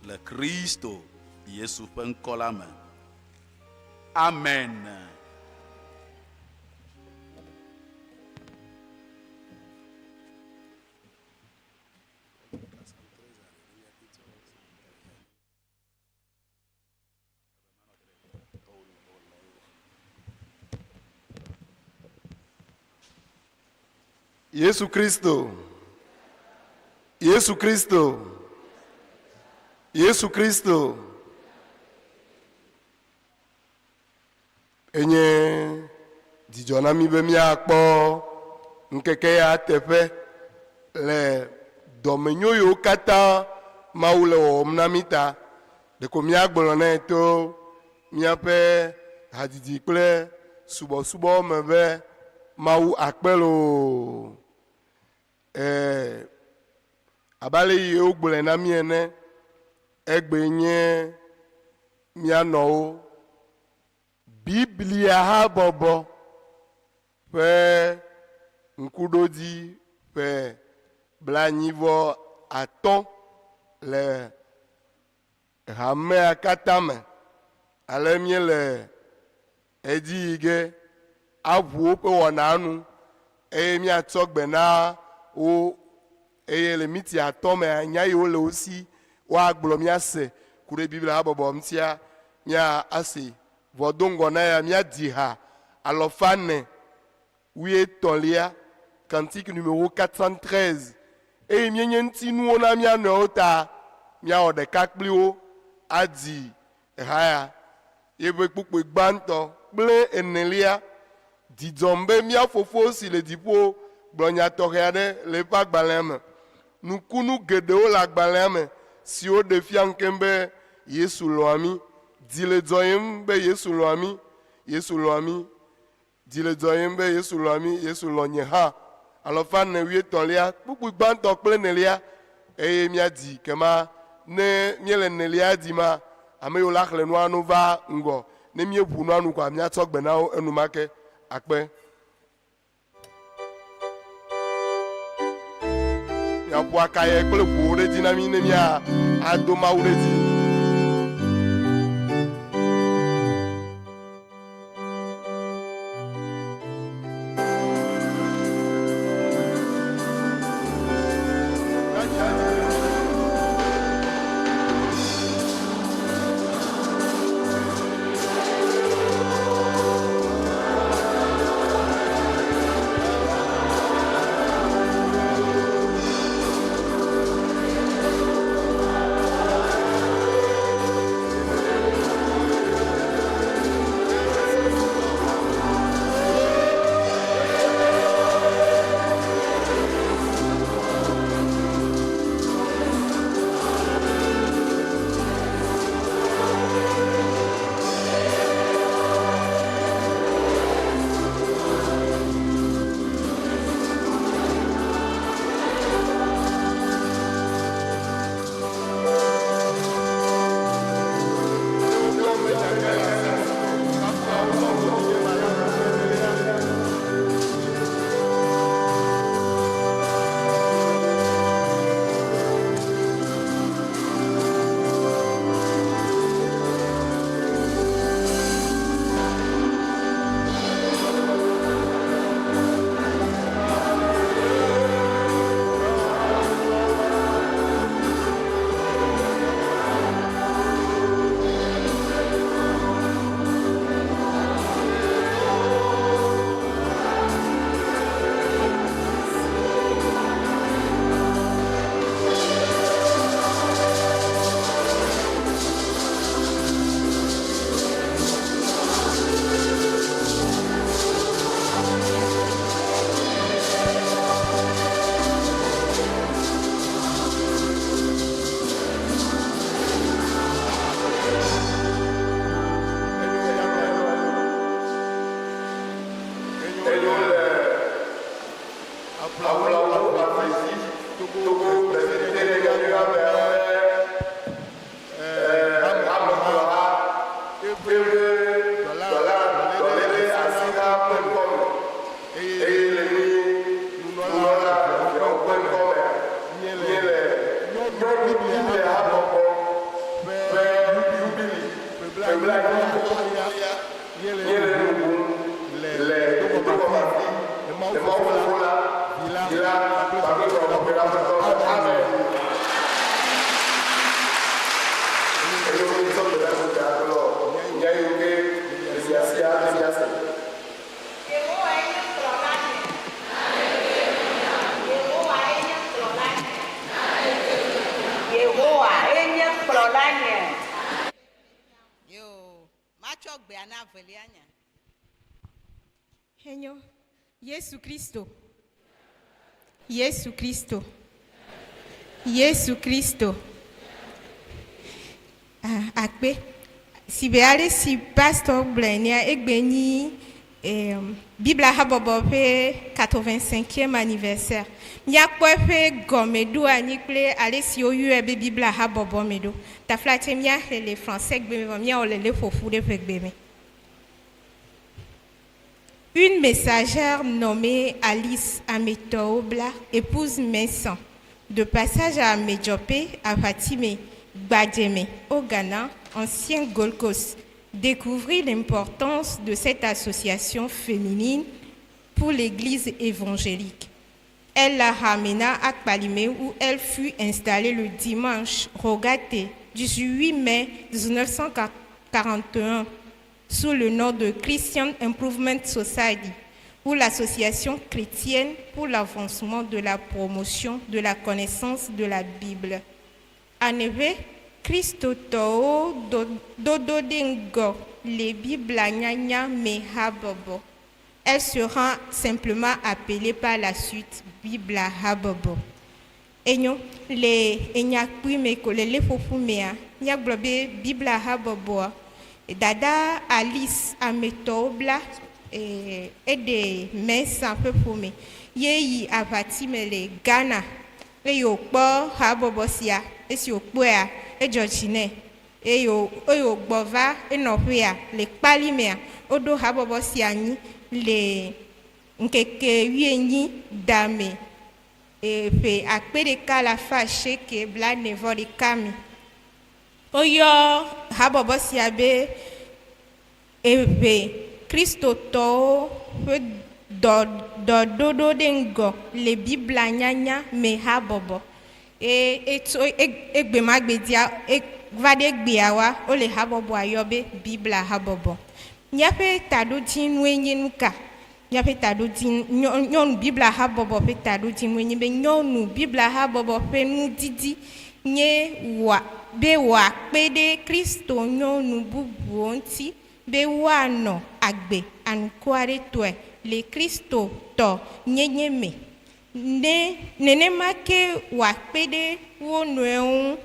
le Kristo Yesu ƒe ŋkɔ la me. Amen. Yesu Kristo. Yesu Kristo. Yesu Kristo. Enye dzidzɔ na mí be míakpɔ ŋkeke ya teƒe le dɔmenyo yiwo katã Mawu le wɔwɔm na mí ta. Ɖeko míagblɔ nɛ to míaƒe hadzidzi kple subɔsubɔ me be Mawu akpe loo. Ɛɛ, abe ale yi wogblɔe na mí ene, egbee nye mía nɔwo Biblia habɔbɔ ƒe ŋkuɖodzi ƒe blaenyi-vɔ-atɔ̃ le hamea katã me. Ale míele edzi yi ge aʋu woƒe wɔnaa nu eye míatsɔ gbe na wo eye le miti atɔ̃ mea, nya yiwo le wo si woagblɔ míase ku ɖe Biblia habɔbɔ ŋutia, míase. Vɔ do ŋgɔ na ya, míadi ha alɔfa ene wuietɔ̃lia, cantique numéro 413, eye míenye ŋutinuwo na mía nɔewo ta míawɔ ɖeka kpli wo adi ha ya. Yeƒe kpukpui gbãtɔ kple enelia, Dzidzɔm be mía Fofo si le dziƒo gblɔ nya tɔxɛ aɖe le eƒe agbalẽa me. Nukunu geɖewo le agbalẽa me siwo ɖe fia ŋkeŋ be Yesu lɔ̃a mí. Dzi le dzɔyem be Yesu lɔ̃a mí, Yesu lɔ̃a mí. Dzi le dzɔyem be Yesu lɔ̃a mí, Yesu lɔ̃ nye hã. Alɔfa ene wuietɔ̃lia, kpukpui gbãtɔ kple enelia, eye míadi kema ne míele enelia dima, ame yiwo la xlẽ nua no va ŋgɔ. Ne míeʋu nua nu koa, míatsɔ gbe na wo enumake. Akpe. Miaƒo akayɛ kple ʋuwo ɖe edzi na mí ne míado Mawu ɖe edzi. Aƒlawo Avlesi, Togo Presbyterian Nyanyuia mea ƒe hamekplɔha eƒe dɔla dɔléle asiha ƒe ŋkɔ me, eye le mí nunɔla eveawo ƒe ŋkɔ mea, míele Nyɔnu Biblia Habɔbɔ ƒe Yubili ƒe blaenyi-atɔ̃lia míele nu ʋum le Dodokɔmafi le Mawu Fofo la, Vi la kpakple Gbɔgbɔ Kɔkɔe la ƒe ŋkɔ me. Amen. Eye míetsɔ gbe na Goda gblɔ nya yiwo ke le sia sia sia se. Yehowae nye kplɔlanye. Yehowae nye kplɔlanye. Yehowae nye kplɔlanye. Yoo, matsɔ gbea na velia nya. Enyo. Yesu Kristo. Yesu Kristo. Yesu Kristo. Ah, akpe. Si be ale si pastor gblɔe enea, egbe nyi eh, Biblia habɔbɔ ƒe 85e anniversaire. Míakpɔ eƒe gɔmeɖoanyi kple ale si woyɔe be Biblia habɔbɔ me ɖo. Taflatse míaxlẽ le français gbe me vɔ míawɔ le le ƒoƒu ɖe ʋegbe me. Une messagère nommée Alice Ametoobla, épouse Messan, de passage à Amedjopé, à Fatime, Gbadjeme, au Ghana, ancien Gold Coast, découvrit l'importance de cette association féminine pour l'église évangélique. Elle la ramena à Kpalimé où elle fut installée le dimanche Rogate 18 mai 1941 sous le nom de Christian Improvement Society ou l'Association chrétienne pour l'avancement de la promotion de la connaissance de la Bible. En effet, Kristotɔwo dodo ɖe ŋgɔ le Biblia nyanya me habɔbɔ. Elle sera simplement appelée par la suite Biblia habɔbɔ. Enyo, le enya kpui me ko le le ƒoƒu mea, míagblɔ be Biblia habɔbɔa, dada Alice ametɔwo bla eɖe Mensah ƒe ƒome ye yi aʋatime le Ghana eye wòkpɔ habɔbɔ sia. Esi wòkpɔea, edzɔ dzi nɛ eye eye wògbɔ va enɔƒea le Kpalimea, woɖo habɔbɔ sia anyi le ŋkeke wuienyi dame ƒe akpe ɖeka alafa asieke blaene vɔ ɖeka me. Woyɔ habɔbɔ sia be eʋe Kristotɔwo ƒe dɔ dɔɖoɖo ɖe ŋgɔ le Biblia nyanya me habɔbɔ. Eye etso egbemagbe dzia va ɖe egbeawoa, wole habɔbɔa yɔ be Biblia habɔbɔ. Míaƒe taɖodzinue nye nu ka? Míaƒe taɖodzinu nyɔnu Biblia habɔbɔ ƒe taɖodzinue nye be nyɔnu Biblia habɔbɔ ƒe nudidi nye wòa be wòakpe ɖe Kristo nyɔnu bubuwo ŋuti be woanɔ agbe anukuaretɔe le Kristotɔ nyenye me. Ne nenema ke wòakpe ɖe wo nɔewo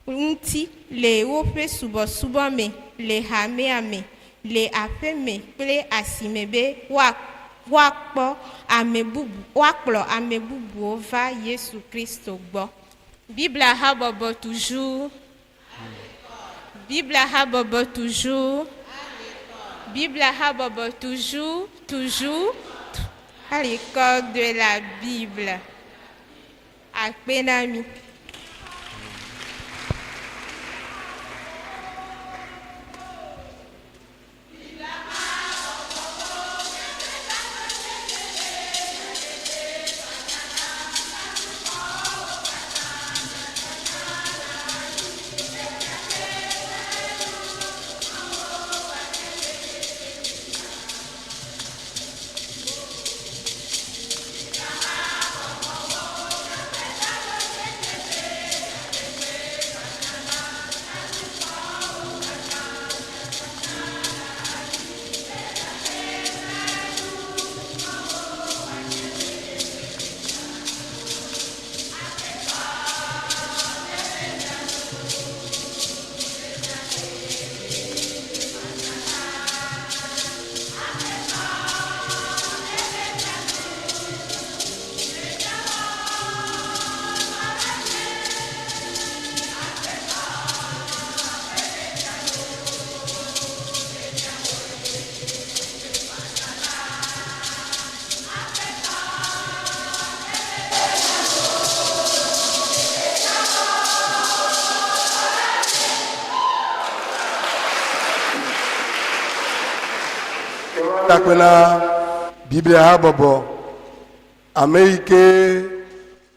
ŋuti le woƒe subɔsubɔ me le hamea me, le aƒe me kple asime be woakpɔ ame bubu, woakplɔ ame bubuwo va Yesu Kristo gbɔ. Biblia habɔbɔ toujours. Biblia habɔbɔ toujours. Biblia habɔbɔ toujours, toujours à l'école de la Bible. Akpe na mi. takpe na Biblia habɔbɔ. Ame yi ke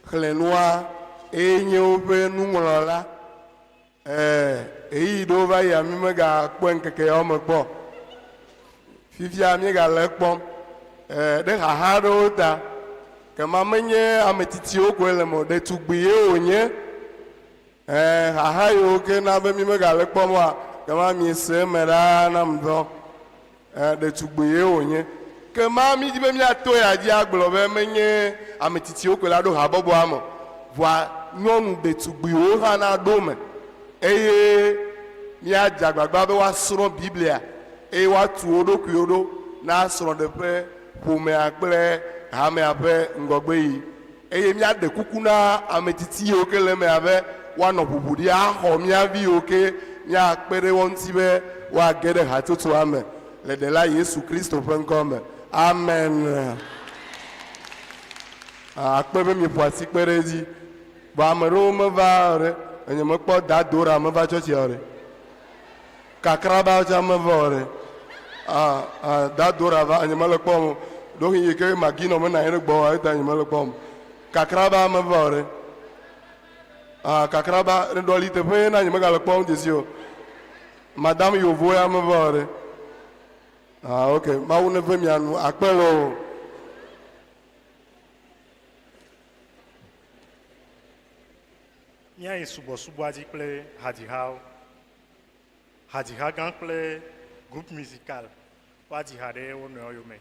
xlẽ nua eye nye woƒe nuŋlɔla. Ɛɛ, ɣeyiɣi ɖewo va yia mí megakpɔe ŋkeke yawo me kpɔ o. Fifia míegale ekpɔm. Ɛɛ, ɖe xaxa aɖewo ta. Kema menye ame tsitsiwo koe le eme o, ɖetugbui ye wònye. Ɛɛ, xaxa yiwo ke na be mí megale ekpɔm oa, kema miese eme ɖaa nam ŋutɔ. Ɛɛ, ɖetugbui ye wònye. Kema mídi be míato ya dzi agblɔ be menye ame tsitsiwo koe la ɖo habɔbɔa me o, vɔa nyɔnu ɖetugbuiwo hã naɖo eme eye míadze agbagba be woasrɔ̃ Biblia eye woatu wo ɖokuiwo ɖo na srɔ̃ɖeƒe, ƒomea kple hamea ƒe ŋgɔgbeɣi. Eye míaɖe kuku na ame tsitsi yiwo ke le emea be woanɔ ʋuʋu ɖi axɔ mía vi yiwo ke míakpe ɖe wo ŋuti be woage ɖe hatsotsoa me le Ɖela Yesu Kristo ƒe ŋkɔ me. Amen. Akpe be mieƒo asi kpe ɖe edzi. Vɔ ame ɖewo meva o ɖe. Enye mekpɔ Dadora meva tsɔtsia o ɖe. Kakraba tsã meva o ɖe. Ah, ah, Dadora va, nye mele kpɔm o. Ɖewohĩ yi ke Magi nɔ menɔ anyi ɖe gbɔwòa, eta nye mele kpɔm o. Kakraba meva o ɖe. Ah, kakraba, ɖɔli teƒe ye na nye megale kpɔm dzesi o. Madame Yovo ya meva o ɖe. Ah, ok, Mawu neve mia nu, akpe loo. Míayi subɔsubɔa dzi kple hadzihawo. Hadziha gã kple groupe musical woadzi ha ɖe wo nɔewo yome.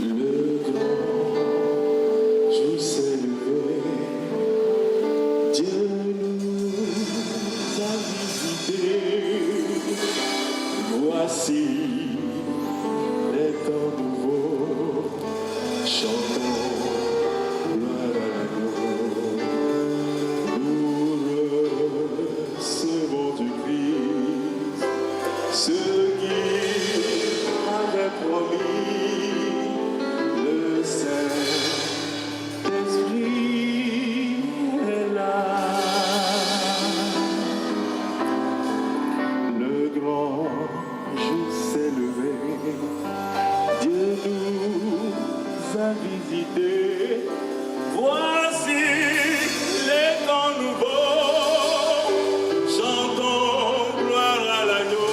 Le grand jour s'est levé, Dieu nous a visités. Voici les temps nouveaux, chantons gloire à l'agneau. Nous recevons du Christ ce qu'il avait promis, le Saint-Esprit est là. Le grand jour s'est levé, Dieu nous a visités. Voici les temps nouveaux, chantons gloire à l'agneau.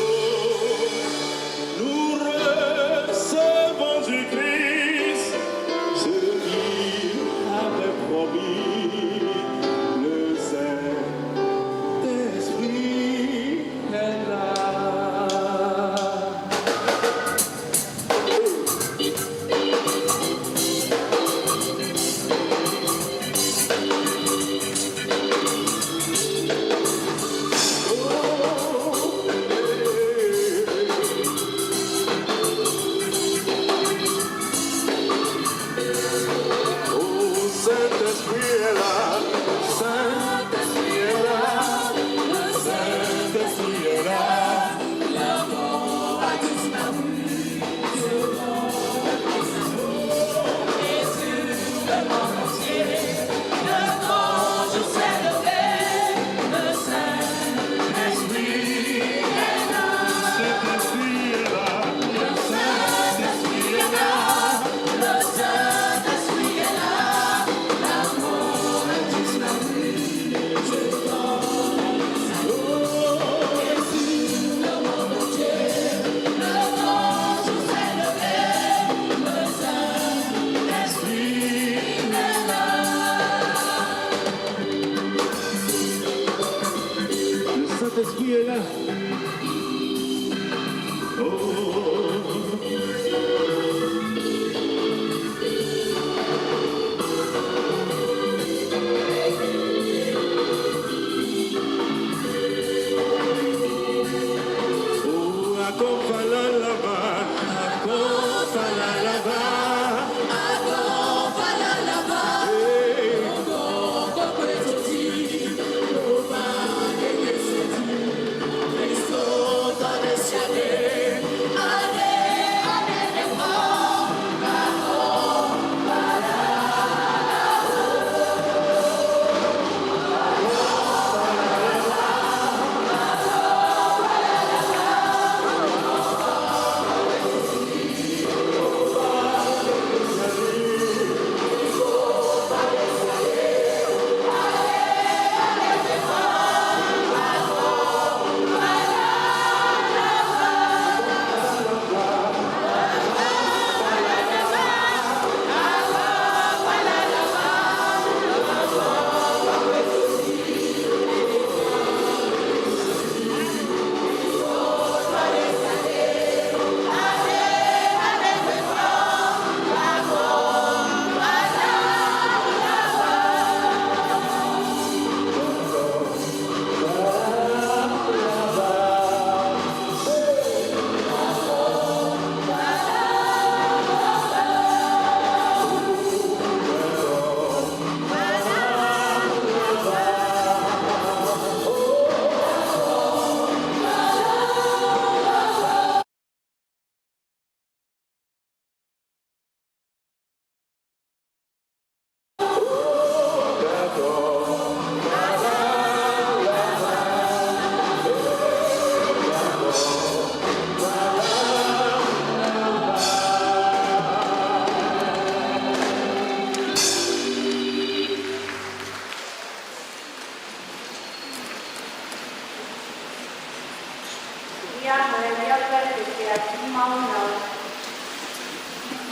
Míaxlẽ míaƒe ŋkekea dzi mawunyawo.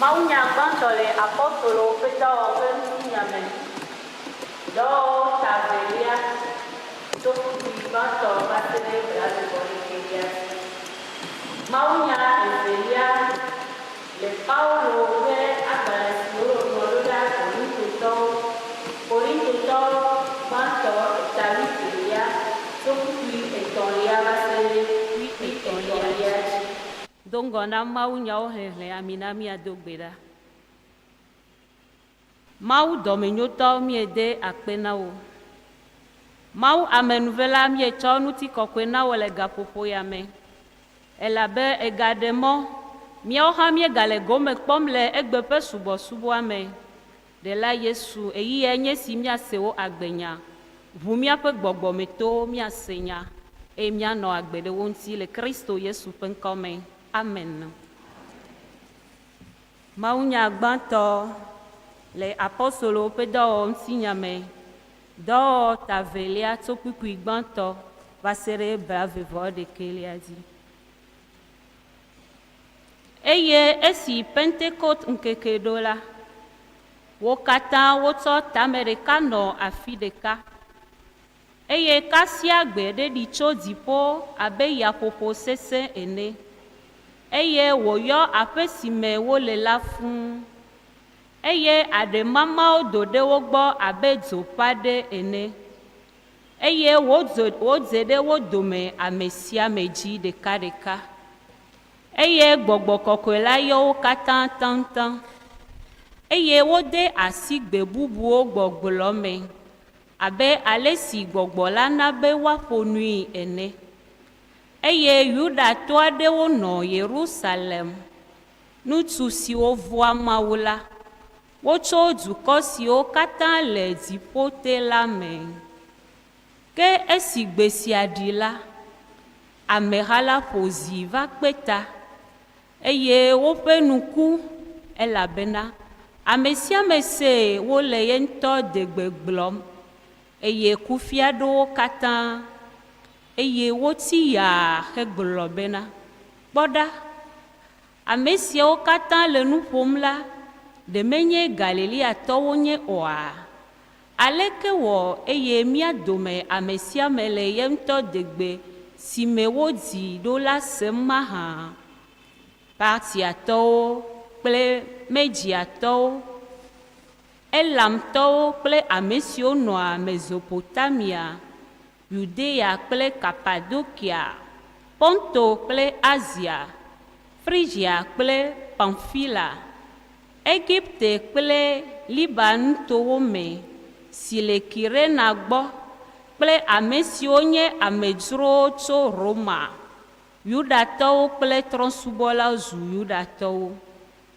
Mawunya gbãtɔ le Apostolowo ƒe Dɔwɔwɔ ƒe ŋutinya me, Dɔwɔwɔwo ta evelia, tso kpukpui gbãtɔ va se ɖe blaeve-vɔ-ɖekɛlia dzi. Mawunya evelia le Paulo ƒe agbalẽ si woŋlɔ ɖo ɖa Korintotɔwo, Korintotɔwo gbãtɔ eta wuievelia, tso kpukpui etɔ̃lia va se ɖe wuietɔ̃lia dzi. Do ŋgɔ na mawunyawo xexlẽ, mina míado gbe ɖa. Mawu dɔmenyotɔ, míede akpe na wò. Mawu amenuvela, míetsɔ ŋutikɔkɔe na wò le gaƒoƒo ya me. Elabe ègaɖe mɔ míawo hã míegale gome kpɔm le egbe ƒe subɔsubɔa me. Ɖela Yesu, ɣeyiɣiae nye esi míase wò agbenya. Ʋu míaƒe gbɔgbɔmetowo míase nya, eye míanɔ agbe ɖe wo ŋuti le Kristo Yesu ƒe ŋkɔ me. Amen. Mawunya gbãtɔ le Apostolowo ƒe dɔwɔwɔ ŋutinya me, Dɔwɔwɔ ta evelia tso kpukpui gbãtɔ va se ɖe blaeve-vɔ-ɖekɛlia dzi. Eye esi Pentekoste ŋkeke ɖo la, wo katã wotsɔ tame ɖeka nɔ afi ɖeka. Eye kasia gbe ɖe ɖi tso dziƒo abe yaƒoƒo sesẽ ene, eye wòyɔ aƒe si me wole la fũu. Eye aɖe mamawo do ɖe wo gbɔ abe dzo ƒe aɖe ene, eye wodze ɖe wo dome ame sia ame dzi ɖekaɖeka. Eye Gbɔgbɔ Kɔkɔe la yɔ wo katã taŋtaŋ, eye wode asi gbe bubuwo gbɔgblɔ me abe ale si Gbɔgbɔ la na be woaƒo nui ene. Eye Yudatɔ aɖewo nɔ Yerusalem, ŋutsu siwo vɔ̃a Mawu la, wotso dukɔ siwo katã le dziƒo te la me. Ke esi gbe sia ɖi la, ameha la ƒo zi va kpe ta, eye woƒe nu ku, elabena ame sia ame see wole ye ŋutɔ degbe gblɔm, eye kufia ɖo wo katã. Eye wotsi yaa hegblɔ bena, Kpɔ ɖa, ame siawo katã le nu ƒom la, ɖe menye Galileatɔwo nye oa? Aleke wɔ eye mía dome ame sia ame le ye ŋutɔ degbe si me wodzi ɖo la sem mahã? Partiatɔwo kple Mediatɔwo, Elamtɔwo kple ame siwo nɔa Mesopotamia, Yudea kple Kapadokia, Ponto kple Asia, Frigia kple Pamfila, Egipte kple Libanutowo me, si le Kirena gbɔ, kple ame siwo nye amedzrowo tso Roma, Yudatɔwo kple trɔ̃subɔlawo zu Yudatɔwo,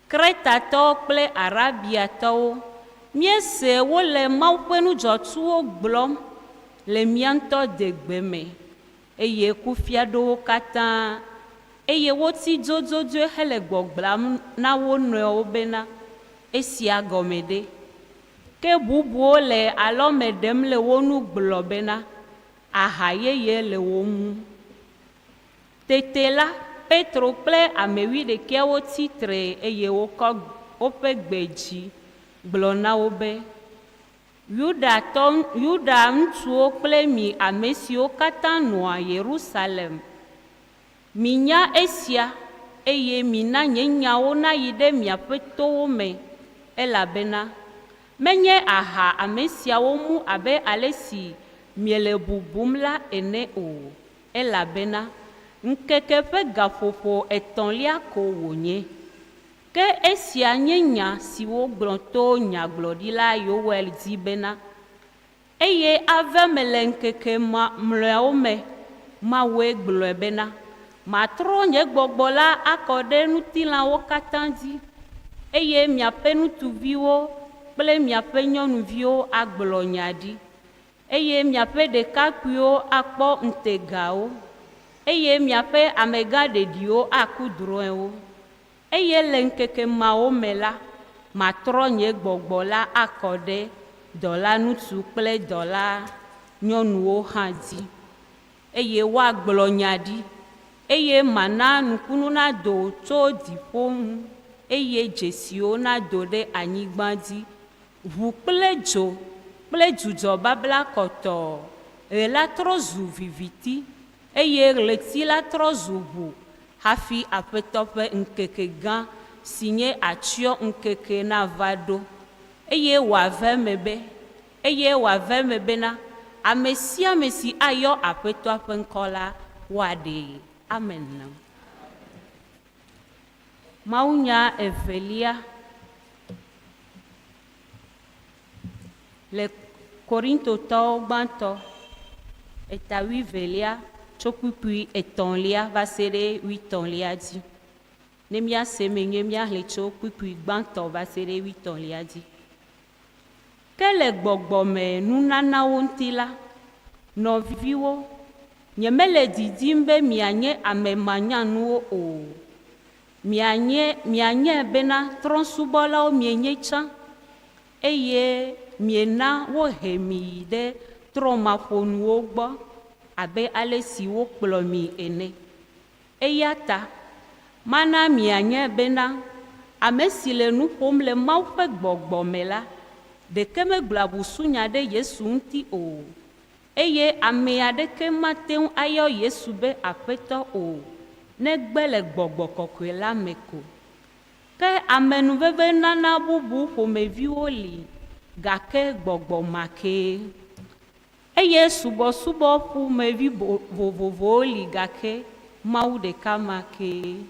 Kretatɔwo kple Arabiatɔwo, míese wole Mawu ƒe nu dzɔtsuwo gblɔm le mía ŋutɔ degbe me, eye kufia ɖo wo katã, eye wotsi dzodzodzoe hele gbɔgblɔm na wo nɔewo bena, Esia gɔme ɖe? Ke bubuwo le alɔme ɖem le wo ŋu gblɔ bena, Aha yeye le wo ŋu. Tete la, Petro kple ame wuiɖekɛawo tsi tre eye wokɔ woƒe gbe dzi gblɔ na wo be, Yudatɔ, Yuda ŋutsuwo kple mi ame siwo katã nɔa Yerusalem, minya esia, eye mina nye nyawo nayi ɖe miaƒe towo me, elabena menye aha ame siawo mu abe ale si miele bubum la ene o, elabena ŋkeke ƒe gaƒoƒo etɔ̃lia ko wònye. Ke esia nye nya si wogblɔ to nyagblɔɖila Yoel dzi bena, Eye ave me le ŋkeke mlɔeawo me, Mawue gblɔe bena, Matrɔ nye gbɔgbɔ la akɔ ɖe ŋutilãwo katã dzi, eye miaƒe ŋutsuviwo kple miaƒe nyɔnuviwo agblɔ nya ɖi, eye miaƒe ɖekakpuiwo akpɔ ŋutegawo, eye miaƒe amegã ɖeɖiwo aku drɔ̃ewo. Eye le ŋkeke mawo me la, matrɔ nye gbɔgbɔ la akɔ ɖe dɔla ŋutsu kple dɔla nyɔnuwo hã dzi, eye woagblɔ nya ɖi. Eye mana nukunu nado tso dziƒo ŋu, eye dzesiwo nado ɖe anyigba dzi, ʋu kple dzo kple dzudzɔ babla kɔtɔɔ. Ɣe la trɔ zu viviti, eye ɣleti la trɔ zu ʋu, hafi Aƒetɔ ƒe ŋkeke gã si nye atsyɔ ŋkeke nava ɖo. Eye wòave eme be, eye wòave eme bena, ame sia ame si ayɔ Aƒetɔa ƒe ŋkɔ la, woaɖee. Amen. Mawunya evelia le Korintotɔwo gbãtɔ eta wuievelia tso kpukpui etɔ̃lia va se ɖe wuietɔ̃lia dzi. Ne míase eme nyuie, míaxlẽ tso kpukpui gbãtɔ va se ɖe wuietɔ̃lia dzi. Ke le gbɔgbɔme nunanawo ŋuti la, nɔviwo, nyemele didim be mianye ame manyanuwo o. Mianye, mianyae bena trɔ̃subɔlawo mienye tsã, eye miena wohe mi yi ɖe trɔ̃maƒonuwo gbɔ abe ale si wokplɔ mi ene. Eya ta mana mianyae bena, ame si le nu ƒom le Mawu ƒe gbɔgbɔ me la, ɖeke megblɔa busunya ɖe Yesu ŋuti o, eye ame aɖeke mate ŋu ayɔ Yesu be Aƒetɔ o, negbe le Gbɔgbɔ Kɔkɔe la me ko. Ke amenuvevenana bubu ƒomeviwo li, gake gbɔgbɔ ma kee. Eye subɔsubɔ ƒomevi vovovowo li gake Mawu ɖeka ma kee.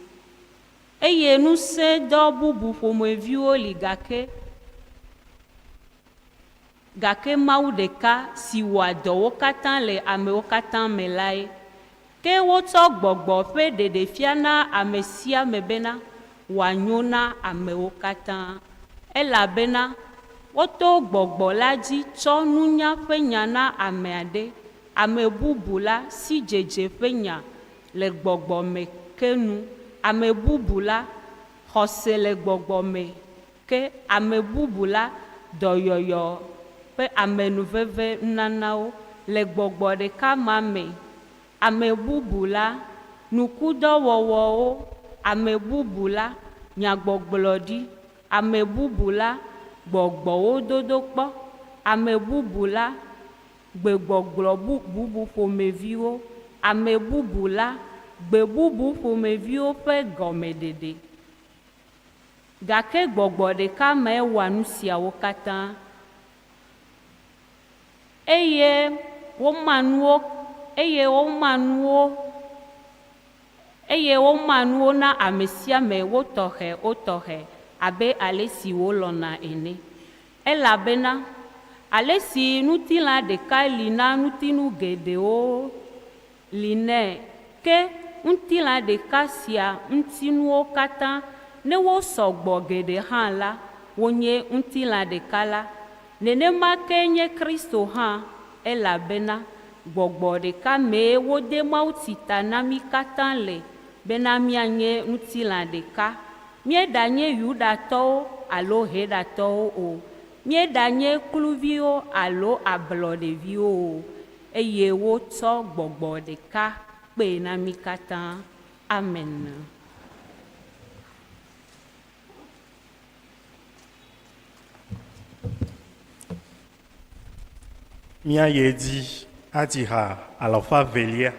Eye ŋusẽdɔ bubu ƒomeviwo li gake gake Mawu ɖeka si wɔa dɔwo katã le amewo katã me lae. Ke wotsɔ gbɔgbɔ ƒe ɖeɖefia na ame sia ame bena wòanyo na amewo katã. Elabena woto gbɔgbɔ la dzi tsɔ nunya ƒe nya na ame aɖe, ame bubu la sidzedze ƒe nya le gbɔgbɔ me ke nu, ame bubu la xɔse le gbɔgbɔ me ke, ame bubu la dɔyɔyɔ ƒe amenuveve nunanawo le gbɔgbɔ ɖeka ma me, ame bubu la nukudɔwɔwɔwo, ame bubu la nyagbɔgblɔɖi, ame bubu la gbɔgbɔwo dodokpɔ, ame bubu la gbegbɔgblɔ bubu ƒomeviwo, ame bubu la gbe bubu ƒomeviwo ƒe gɔmeɖeɖe. Gake gbɔgbɔ ɖeka mae wɔa nu siawo katã. Eye woma nuwo, eye woma nuwo, eye woma nuwo na ame sia ame wo tɔxɛ wo tɔxɛ abe ale si wolɔ̃na ene. Elabena ale si ŋutilã ɖeka li na ŋutinu geɖewo li nɛ, ke ŋutilã ɖeka sia ŋutinuwo katã, ne wosɔ gbɔ geɖe hã la, wonye ŋutilã ɖeka la, nenema ke nye Kristo hã, elabena gbɔgbɔ ɖeka mee wode mawutsi ta na mí katã le bena míanye ŋutilã ɖeka, míeɖanye Yudatɔwo alo Helatɔwo o, míeɖanye kluviwo alo ablɔɖeviwo o, eye wotsɔ gbɔgbɔ ɖeka kpee na mí katã. Amen. Míayi edzi adzi ha alafa evelia,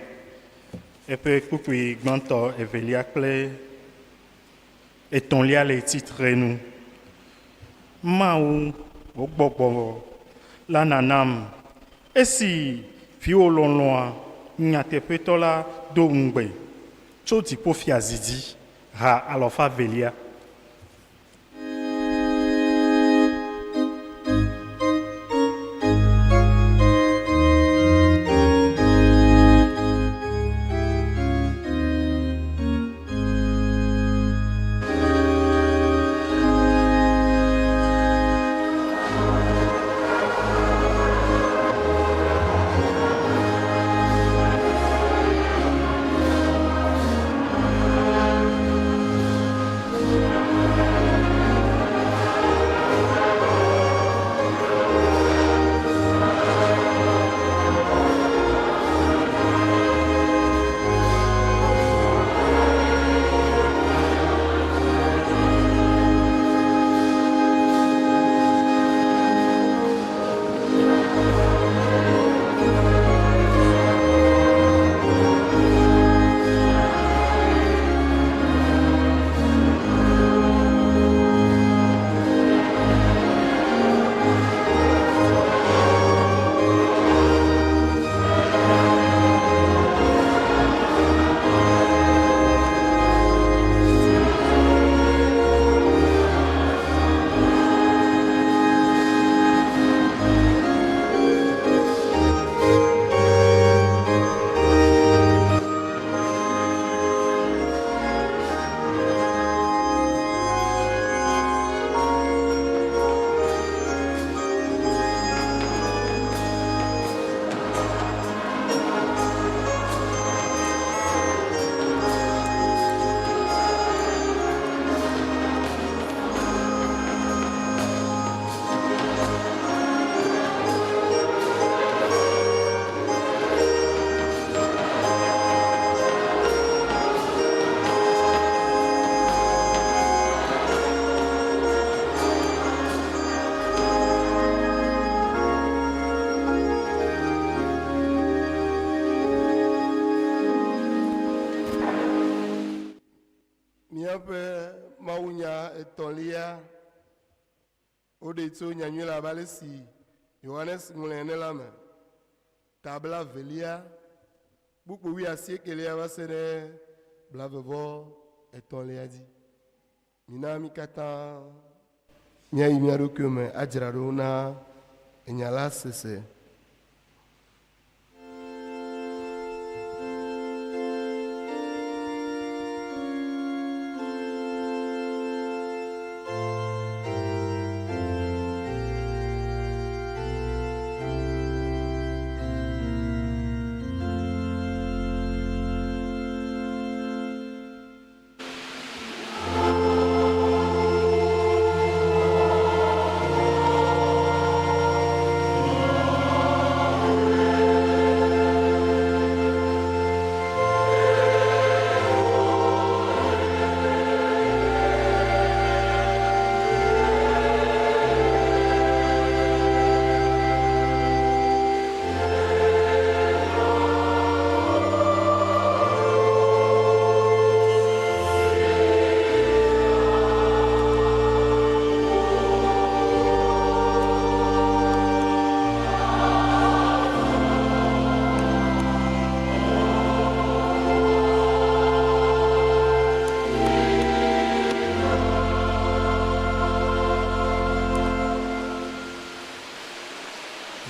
eƒe kpukpui gbãtɔ, evelia kple etɔ̃lia le tsitre nu. Mawu, wò gbɔgbɔ la nanam esi viwò lɔlɔ̃a nyateƒetɔ la do ŋugbe tso dziƒofiazi dzi, ha alafa evelia. Míaƒe mawunya etɔ̃lia, woɖee tso Nyanyui la abe ale si Yohanes ŋlɔe ene la me, ta blaevelia, kpukpui wuiasiekelia va se ɖe blaeve vɔ etɔ̃lia dzi. Mina mí katã míayi mía ɖokuiwo me adzra ɖo na enya la sese.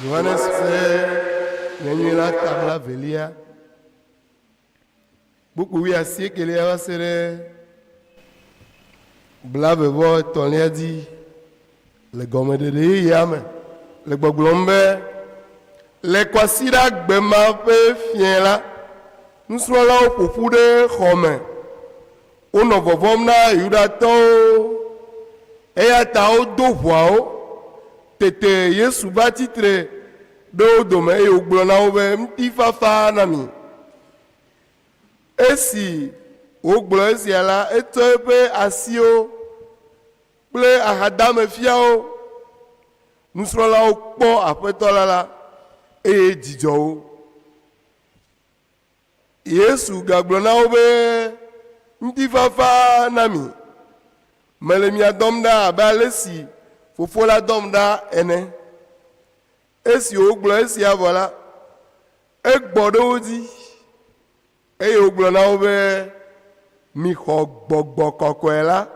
Yohanes ƒe Nyanyui la ta blaevelia, kpukpui wuiasiekelia va se ɖe blaeve vɔ etɔ̃lia dzi le gɔmeɖeɖe yeyea me le gbɔgblɔm be, Le kwasiɖagbe ma ƒe fiẽ la, nusrɔ̃lawo ƒo ƒu ɖe xɔ me. Wonɔ vɔvɔ̃m na Yudatɔwo, eya ta wodo ʋɔawo. Tete Yesu va tsi tre ɖe wo dome eye wògblɔ na wo be, Ŋutifafa na mi. Esi wògblɔ esia la, etsɔ eƒe asiwo kple axadame fia wo. Nusrɔ̃lawo kpɔ Aƒetɔ la la, eye dzi dzɔ wo. Yesu gagblɔ na wo be, Ŋutifafa na mi. Mele mia dɔm ɖa abe ale si Fofo la dɔm ɖa ene. Esi wògblɔ esia vɔ la, egbɔ ɖe wo dzi, eye wògblɔ na wo be, Mixɔ Gbɔgbɔ Kɔkɔe la.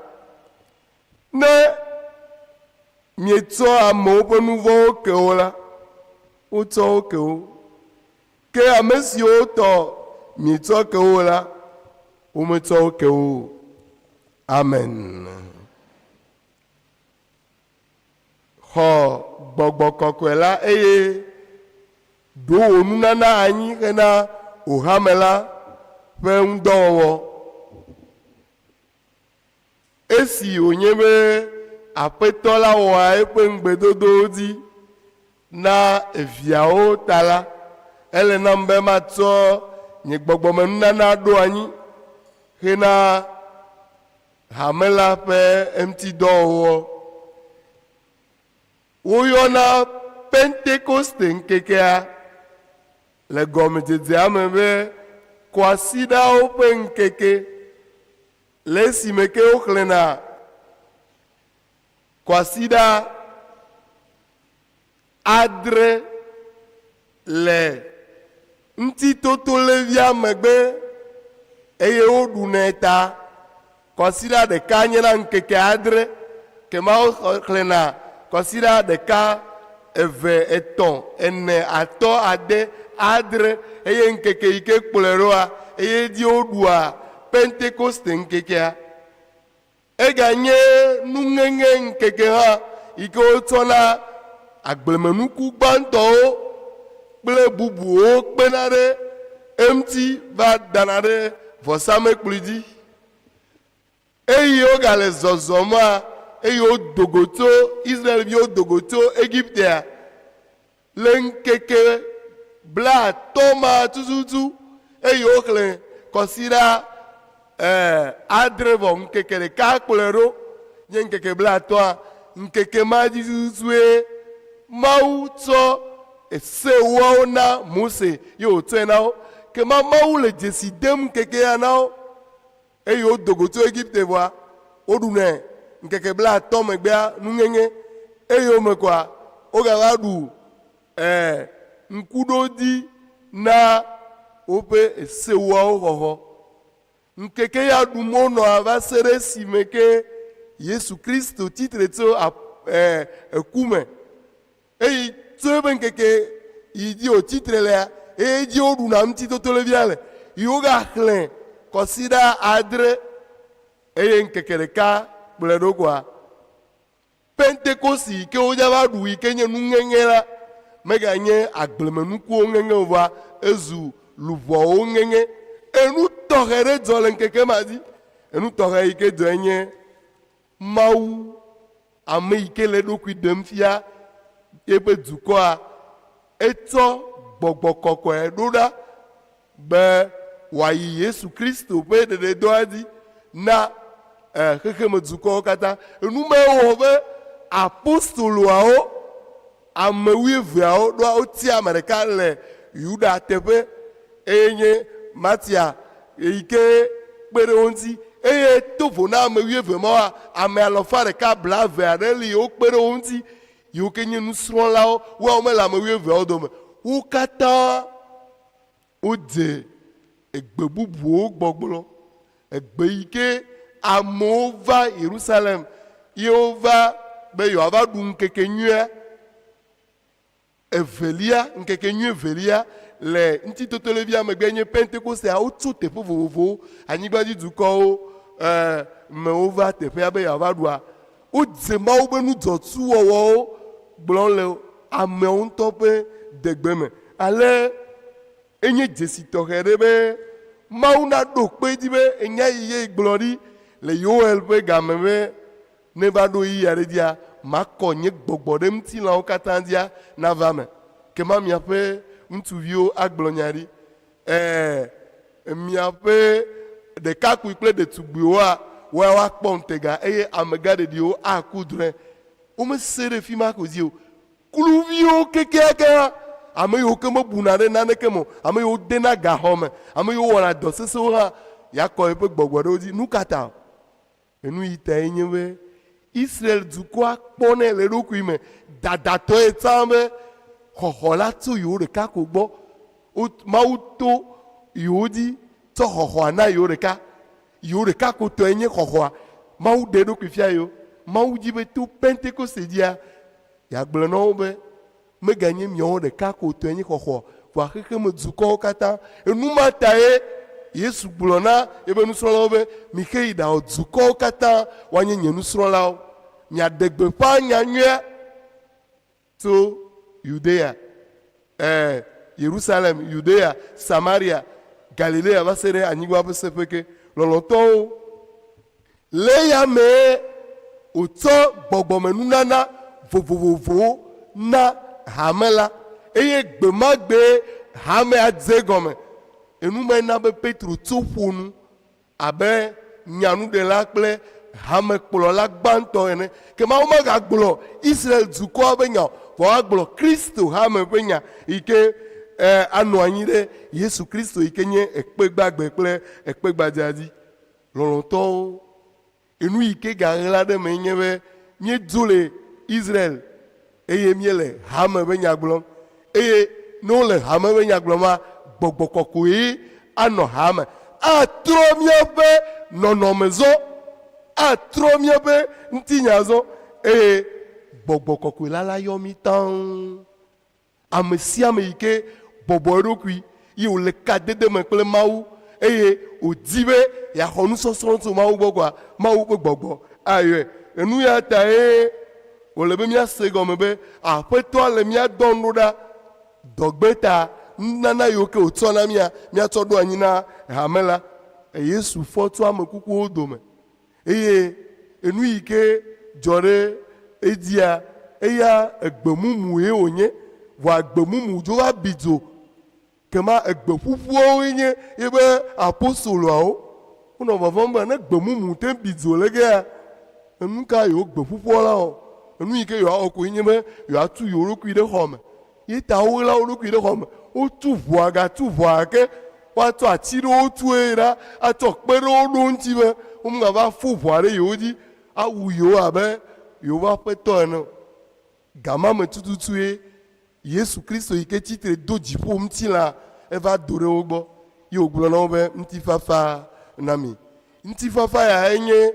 Ne mietsɔ amewo ƒe nu vɔ̃wo ke wo la, wotsɔ wo ke wo. Ke ame siwo tɔ mietsɔ ke wo la, wometsɔ wo ke wo o. Amen. Xɔ Gbɔgbɔ Kɔkɔe la eye ɖo wò nunana anyi hena wò hame la ƒe ŋudɔwɔwɔ. Esi wònye be Aƒetɔ la wɔa eƒe ŋugbedodowo dzi na eviawo ta la, ele nam be matsɔ nye gbɔgbɔmenunana aɖo anyi hena hame la ƒe ŋutidɔwɔwɔ. Woyɔna Pentekoste ŋkekea le gɔmedzedzea me be Kwasiɖawo ƒe Ŋkeke, le esime ke woxlẽna kwasiɖa adre le Ŋutitotolẽvia megbe eye woɖunɛ ta. Kwasiɖa ɖeka nyena ŋkeke adre, kema woxlẽna kwasiɖa ɖeka, eve, etɔ̃, ene, atɔ̃, ade, adre, eye ŋkeke yi ke kplɔe ɖoa, eye edzi woɖua Pentekoste ŋkekea. Eganye nuŋeŋe ŋkeke hã yi ke wotsɔna agblemenuku gbãtɔwo kple bubuwo kpena ɖe eŋuti va dana ɖe vɔsamlekpui dzi. Eye wogale zɔzɔma, eye wodo go tso Israel-viwo do go tso Egiptea le ŋkeke blaatɔ̃ ma tututu, eye woxlẽ kɔsiɖa adre vɔ ŋkeke ɖeka kplɔe ɖo, nye ŋkeke blaatɔ̃a, ŋkeke ma dzi tututue Mawu tsɔ ese ewoawo na Mose ye wòtsɔe na wo. Kema Mawu le dzesi dem ŋkeke ya na wo. Eye wodo go tso Egipte vɔa, woɖunɛ ŋkeke blaatɔ̃ megbea nuŋeŋe. Eyome koa, wogava ɖu ɛ ŋkuɖodzi na woƒe sewoawo xɔxɔ. Ŋkeke ya ɖum wonɔa va se ɖe esime ke Yesu Kristo tsi tre tso ɛ eku me. Eyi tso eƒe ŋkeke yi dzi wòtsi tre lea, eye dzi woɖuna Ŋutitotolẽvia le. Yi wogaxlẽ kɔsiɖa adre eye ŋkeke ɖeka kplɔe ɖo koa, Pentekoste yi ke wodzava ɖu yi ke nye nuŋeŋe la, meganye agblemenukuwo ŋeŋe o, vɔa ezu luʋɔwo ŋeŋe. Enu tɔxɛ ɖe dzɔ le ŋkeke ma dzi. Enu tɔxɛ yi ke dzɔe nye Mawu, ame yi ke le eɖokui ɖem fia eƒe dukɔa, etsɔ gbɔgbɔ kɔkɔe ɖo ɖa be wòayi Yesu Kristo ƒe ɖeɖedɔa dzi na xexemedukɔwo katã. Enu mae wɔ be apostoloawo, ame wuieveawo, ɖoa wotia ame ɖeka le Yuda teƒe, eye nye Matia yi ke kpe ɖe wo ŋuti. Eye to vo na ame wuieve mawoa, ame alafa ɖeka blaeve aɖe li wokpe ɖe wo ŋuti, yiwo ke nye nusrɔ̃lawo, woawo mele ame wuieveawo dome o. Wo katã wodze egbe bubuwo gbɔgblɔ. Egbe yi ke amewo va Yerusalem ye wova be yewoava ɖu ŋkekenyuia evelia, ŋkekenyui evelia le Ŋutitotolẽvia megbe nye Pentekostea. Wotso teƒe vovovowo, anyigbadzidukɔwo e, me wova teƒea be yewoava ɖua. Wodze Mawu ƒe nu dzɔtsuwɔwɔwo gblɔm le ameawo ŋutɔ ƒe degbe me. Ale enye dzesi tɔxɛ ɖe be Mawu naɖo kpe edzi be enya yi ye gblɔ ɖi le Yoel ƒe game be, Ne va ɖo ɣeyiɣi aɖe dzia, makɔ nye gbɔgbɔ ɖe ŋutilãwo katã dzia nava eme. Kema miaƒe ŋutsuviwo agblɔ nya ɖi. Ɛ̃, miaƒe ɖekakpui kple ɖetugbuiwoa, woa woakpɔ ŋutega eye amegãɖeɖiwo aku drɔ̃e. Womese ɖe fi ma ko dzi o. Kluviwo kekeake hã, ame yiwo ke mebuna ɖe naneke me o, ame yiwo dena gaxɔ me, ame yiwo wɔna dɔ sesẽwo hã, yeakɔ yeƒe gbɔgbɔ ɖe wo dzi. Nu ka ta? Enu yi tae nye be Israel dukɔa kpɔnɛ le eɖokui me dadatɔe tsã be xɔxɔ la tso yewo ɖeka ko gbɔ. Wo, Mawu to yewo dzi tsɔ xɔxɔa na yewo ɖeka. Yewo ɖeka ko tɔe nye xɔxɔa. Mawu ɖe eɖokui fia yewo. Mawu dzi be to Pentekoste dzia, yeagblɔ na wo be, Meganye miawo ɖeka ko tɔe nye xɔxɔ o, vɔa xexeme dukɔwo katã. Enu ma tae Yesu gblɔ na eƒe nusrɔ̃lawo be, Mixe yi ɖawɔ dukɔwo katã woanye nye nusrɔ̃lawo. Miaɖe gbeƒã nya nyuia tso Yudea, ẽ, Yerusalem, Yudea, Samaria, Galilea va se ɖe anyigba ƒe seƒe ke. Lɔlɔ̃tɔwo, Le eya mee wòtsɔ gbɔgbɔmenunana vovovowo na hame la, eye gbe ma gbee hamea dze egɔme. Enu mae na be Petro tso ƒo nu abe nyanuɖela kple hamekplɔla gbãtɔ ene. Ke Mawu magagblɔ Israel dukɔa ƒe nya o, vɔ woagblɔ Kristo hame ƒe nya yi ke anɔ anyi ɖe Yesu Kristo yi ke nye ekpe gbagbe kple ekpe gbadzaa dzi. Lɔlɔ̃tɔwo, enu yi ke gaɣla ɖe eme nye be míedzo le Israel eye míele hame ƒe nya gblɔm. Eye ne wole hame ƒe nya gblɔma, gbɔgbɔ kɔkɔe anɔ hame. Atrɔ míaƒe nɔnɔme zɔ, atrɔ míaƒe ŋutinya zɔ eye gbɔgbɔ kɔkɔe la la yɔ mí taŋ. Ame sia ame yi ke bɔbɔ eɖokui ye wòle kadede me kple Mawu eye wòdi be yeaxɔ nusɔsrɔ̃ tso Mawu gbɔ koa, Mawu ƒe gbɔgbɔ ayɔe. Enu ya tae wòle be míase egɔme be Aƒetɔa le mía dɔm ɖo ɖa dɔgbe ta nunana yiwo ke wòtsɔ na mía, míatsɔ ɖo anyi na hame la. Yesu fɔ tso ame kukuwo dome. Eye enu yi ke dzɔ ɖe edzia, eya egbe mumu ye wònye. Vɔa gbe mumu dzo va bi dzo. Kema egbe ƒuƒuawoe nye yebe apostoloawo. Wonɔ vɔvɔ̃m be ne gbe mumu te bi dzo le gea, enu ka yewo gbe ƒuƒua la wɔ? Enu yi ke yewoawɔ koe nye be yewoatu yewo ɖokui ɖe xɔ me. Ye ta woɣla wo ɖokui ɖe xɔ me. Wotu ʋɔa gatu ʋɔa ke. Woatsɔ ati ɖewo tue ɖa, atsɔ kpe ɖewo ɖo wo ŋuti be womegava fo ʋɔa ɖe yewo dzi awu yewo abe yewoƒe aƒetɔ ene o. Ga ma me tututue Yesu Kristo yi ke tsi tre do dziƒo ŋutilã eva do ɖe wo gbɔ ye wògblɔ na wo be, Ŋutifafa na mi. Ŋutifafa ya enye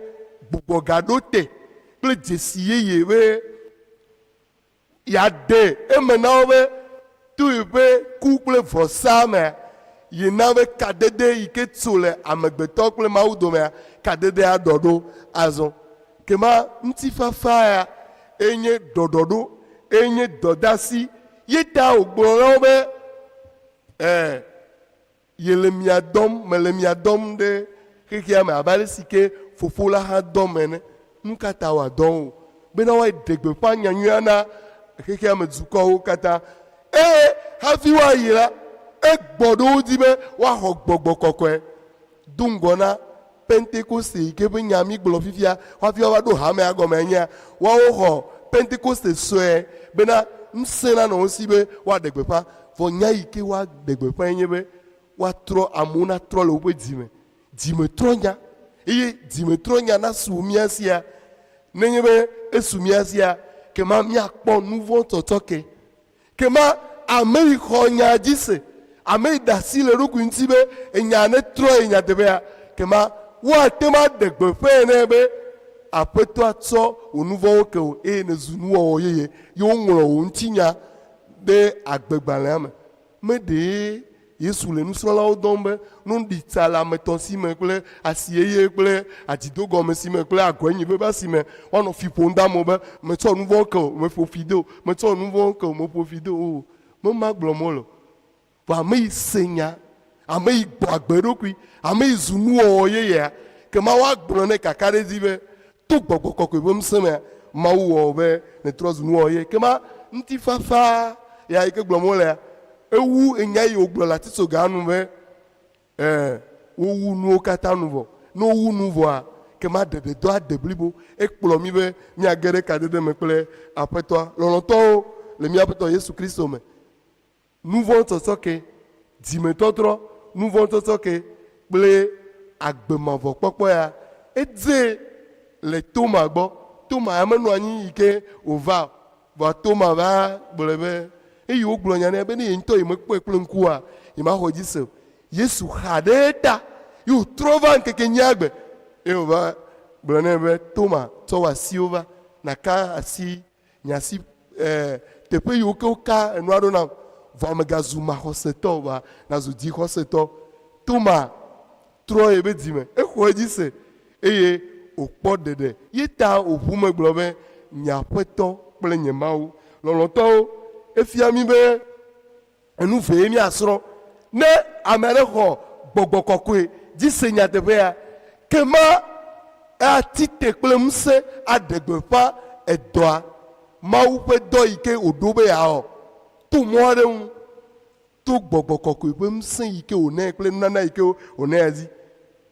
gbugbɔgaɖo te kple dzesi yeye be yeaɖe eme na wo be to yeƒe ku kple vɔsa mea, yena be kadede yi ke tso le amegbetɔ kple Mawu domea, kadedea ɖɔ ɖo azɔ. Kema ŋutifafa ya enye ɖɔɖɔɖo, enye dɔdasi. Ye ta wògblɔ na wo be, Ẽ, yele mia dɔm, mele mia dɔm ɖe xexea me abe ale si ke Fofo la hã dɔm ene. Nu ka ta wòadɔ wo? Bena woaɖe gbeƒã nyanyuia na xexea me dukɔwo katã. Eye hafi woayi la, egbɔ ɖe wo dzi be woaxɔ gbɔgbɔ kɔkɔe do ŋgɔ na Pentekoste yi ke ƒe nya mígblɔ fifia hafi woava ɖo hamea gɔme enyea, woawo xɔ Pentekoste sue bena ŋusẽ nanɔ wo si be woaɖe gbeƒã. Vɔ nya yi ke woaɖe gbeƒãe nye be woatrɔ amewo natrɔ le woƒe dzime. Dzimetrɔnya. Eye dzimetrɔnya nasu mía sia. Nenye be esu mía sia, kema míakpɔ nuvɔ̃ tsɔtsɔke. Kema ame yi xɔ nya dzi se, ame yi da asi le eɖokui ŋuti be enya netrɔ ye nyateƒea, kema woate ŋu aɖe gbeƒãe nɛ be, Aƒetɔa tsɔ wò nuvɔ̃wo ke wò eye nèzu nuwɔwɔ yeye, ye woŋlɔ wò ŋutinya ɖe agbegbalẽa me. Meɖee Yesu le nusrɔ̃lawo dɔm be nuɖi tsa le ame etɔ̃ si me kple asi eye kple adzidogɔme si me kple agɔenyi ƒe asi me woanɔ fi ƒom ɖe amewo be, Metsɔ nu vɔ̃ ke wò, meƒo fi de wò, metsɔ nu vɔ̃ ke wò, meƒo fi de wò. O, mema gblɔm wole o. Vɔ ame yi se nya, ame yi gbɔ agbe eɖokui, ame yi zu nuwɔwɔ yeyea, kema woagblɔ nɛ kakaɖedzi be, To gbɔgbɔ kɔkɔe ƒe ŋusẽ mea, Mawu wɔ wò be nètrɔ zu nuwɔwɔ yeye. Kema ŋutifafa ya yi ke gblɔm wolea, ewu enya yi wògblɔ le atitsoga nu be, Ẽ, wowu nuwo katã nu vɔ. Ne wowu nu vɔa, kema ɖeɖedɔa de blibo. Ekplɔ mí be míage ɖe kadede me kple Aƒetɔa. Lɔlɔ̃tɔwo, le mía Aƒetɔ Yesu Kristo me, Nu vɔ̃ tsɔtsɔke, dzimetɔtrɔ, nu vɔ̃ tsɔtsɔke kple agbe mavɔ kpɔkpɔ ya, edze le Toma gbɔ. Toma ya menɔ anyi yi ke wòva o. Vɔa Toma va gblɔe be, eyi wogblɔ nya nɛ be ne ye ŋutɔ yemekpɔe kple ŋku oa, yemaxɔ edzi se o. Yesu xa ɖe eta ye wòtrɔ va ŋkeke nyia gbe eye wòva gblɔ nɛ be, Toma, tsɔ wò asiwo va, nàka asi Nye asi e teƒe yiwo ke woka enua ɖo nam, vɔa megazu maxɔsetɔ o, vɔa nazu dzixɔsetɔ. Toma trɔ yebe dzime, exɔ edzi se eye wòkpɔ ɖeɖe. Ye ta wòʋu me gblɔ be, Nye Aƒetɔ kple nye Mawu. Lɔlɔ̃tɔwo, efia mí be Enu vee míasrɔ̃. Ne ame aɖe xɔ gbɔgbɔ kɔkɔe dzi se nyateƒea, ke ma ati te kple ŋusẽ aɖe gbeƒã edɔa, Mawu ƒe dɔ yi ke wòɖo be yeawɔ, to mɔ aɖe ŋu, to gbɔgbɔ kɔkɔe ƒe ŋusẽ yi ke wònɛ kple nunana yi ke wònɛa dzi.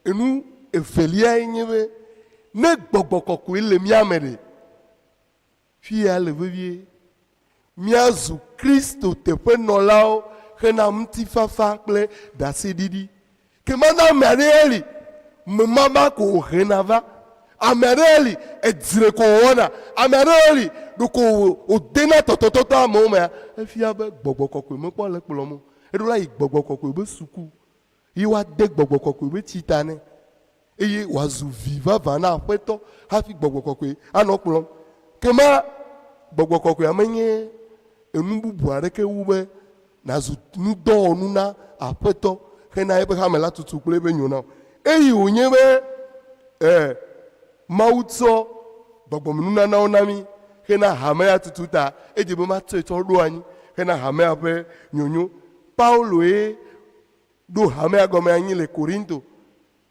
Enu eveliae nye be, ne gbɔgbɔ kɔkɔe le mía me ɖe, Fia le vevie. Míazu Kristo teƒenɔlawo hena ŋutifafa kple ɖaseɖiɖi. Ke mana ame aɖe ya li, memama ko wòhena va. Ame aɖe ya li, edzre ko wòwɔna. Ame aɖe ya li, ɖeko wòdena tɔtɔtɔtɔ amewo mea, efia be gbɔgbɔ kɔkɔe mekpɔ le kplɔm o. Eɖo la yi gbɔgbɔ kɔkɔe be suku ye woade gbɔgbɔ kɔkɔe be tsi ta nɛ. eye wòazu vi vavã na Aƒetɔ hafi gbɔgbɔ kɔkɔe anɔ kplɔm. Ke ma gbɔgbɔ kɔkɔea menye enu bubu aɖeke wu be nàzu nudɔwɔnu na Aƒetɔ hena eƒe hame la tutu kple eƒe nyo na wò. Eyi wònye be e Mawu tsɔ gbɔgbɔmenunanawo na mí hena hamea tutu ta, edze be matsɔe tsɔ ɖo anyi hena hamea ƒe nyonyo. Pauloe ɖo hamea gɔme anyi le Korinto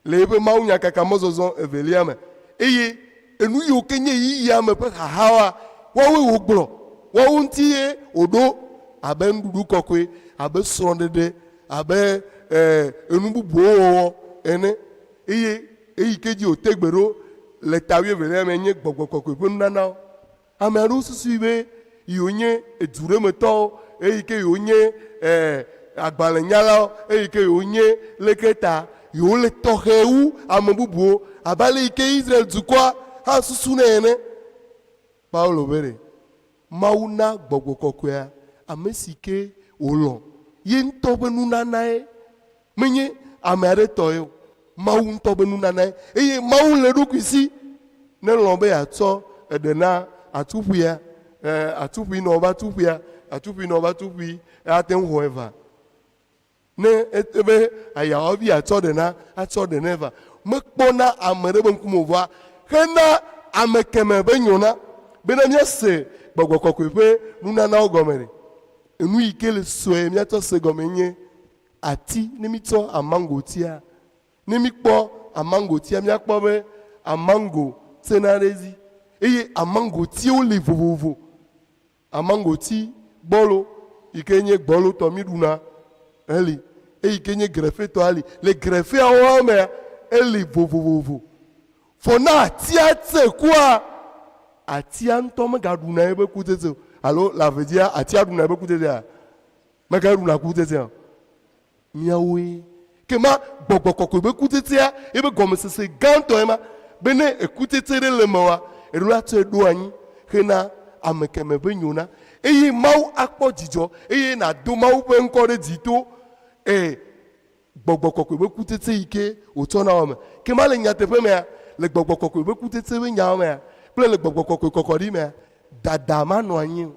le eƒe mawunyakaka mɔzɔzɔ evelia me, eye enu yiwo ke nye yeyea me ƒe xaxawoa, woawoe wògblɔ, woawo ŋuti ye wòɖo abe nuɖuɖu kɔkɔe, abe srɔ̃ɖeɖe, abe enu bubuwo wɔwɔ ene. Eye eyi ke dzi wòte gbe ɖo le ta wuievelia me nye gbɔgbɔ kɔkɔe ƒe nunanawo. Ame aɖewo susui be yewonye edu ɖe me tɔwo eyi ke yewonye agbalẽnyalawo eyi ke yewonye leke ta yewole tɔxɛ wu ame bubuwo abe ale yi ke Israel dukɔa hã susunɛ ene. Paulo be ɖe, Mawu na gbɔgbɔ kɔkɔea ame si ke wòlɔ̃. Ye ŋutɔ ƒe nunanae, menye ame aɖe tɔe o. Mawu ŋutɔ ƒe nunanae. Eye Mawu le eɖokui si ne elɔ̃ be yeatsɔ eɖe na atuƒuia, ɛ, atuƒui nɔ va tuƒuia, atuƒui nɔ va tuƒui, ate ŋu xɔe va. Ne ebe ayawavi atsɔ ɖe na, atsɔ ɖe nɛ va. Mekpɔna ame ɖe be ŋkume o vɔa hena ame keme be nyona bena míase gbɔgbɔ kɔkɔe ƒe nunanawo gɔme ɖe. Enu yi ke le sue míatsɔ se gɔme nye ati. Ne mítsɔ amangotia, ne míkpɔ amangotia, míakpɔ be amango tsena ɖe edzi eye amangotiwo li vovovo. Amangoti gbɔlo yi ke nye gbɔlotɔ míɖuna eli, eyi ke nye grefetɔa li. Le grefeawo hã mea, eli vovovovo. Vɔ ne atia tse kua, atia ŋutɔ megaɖuna eƒe kutsetse o. Alo le ave dzia, atia ɖuna eƒe kutsetsea? Megaɖuna kutsetsea o. Míawoe. Ke ma gbɔgbɔ kɔkɔe be kutsetsea, eƒe gɔmesese gãtɔe ma, be ne ekutsetse ɖe le mewòa, eɖo la tsɔe ɖo anyi hena ame keme ƒe nyo na. Eye Mawu akpɔ dzidzɔ eye nàdo Mawu ƒe ŋkɔ ɖe dzi to e gbɔgbɔ kɔkɔe ƒe kutsetse yi ke wòtsɔ na wò me. Ke ma le nyateƒe mea, le gbɔgbɔ kɔkɔe ƒe kutsetse ƒe nyawo mea, kple le gbɔgbɔ kɔkɔe kɔkɔɖi mea, dada manɔ anyi o,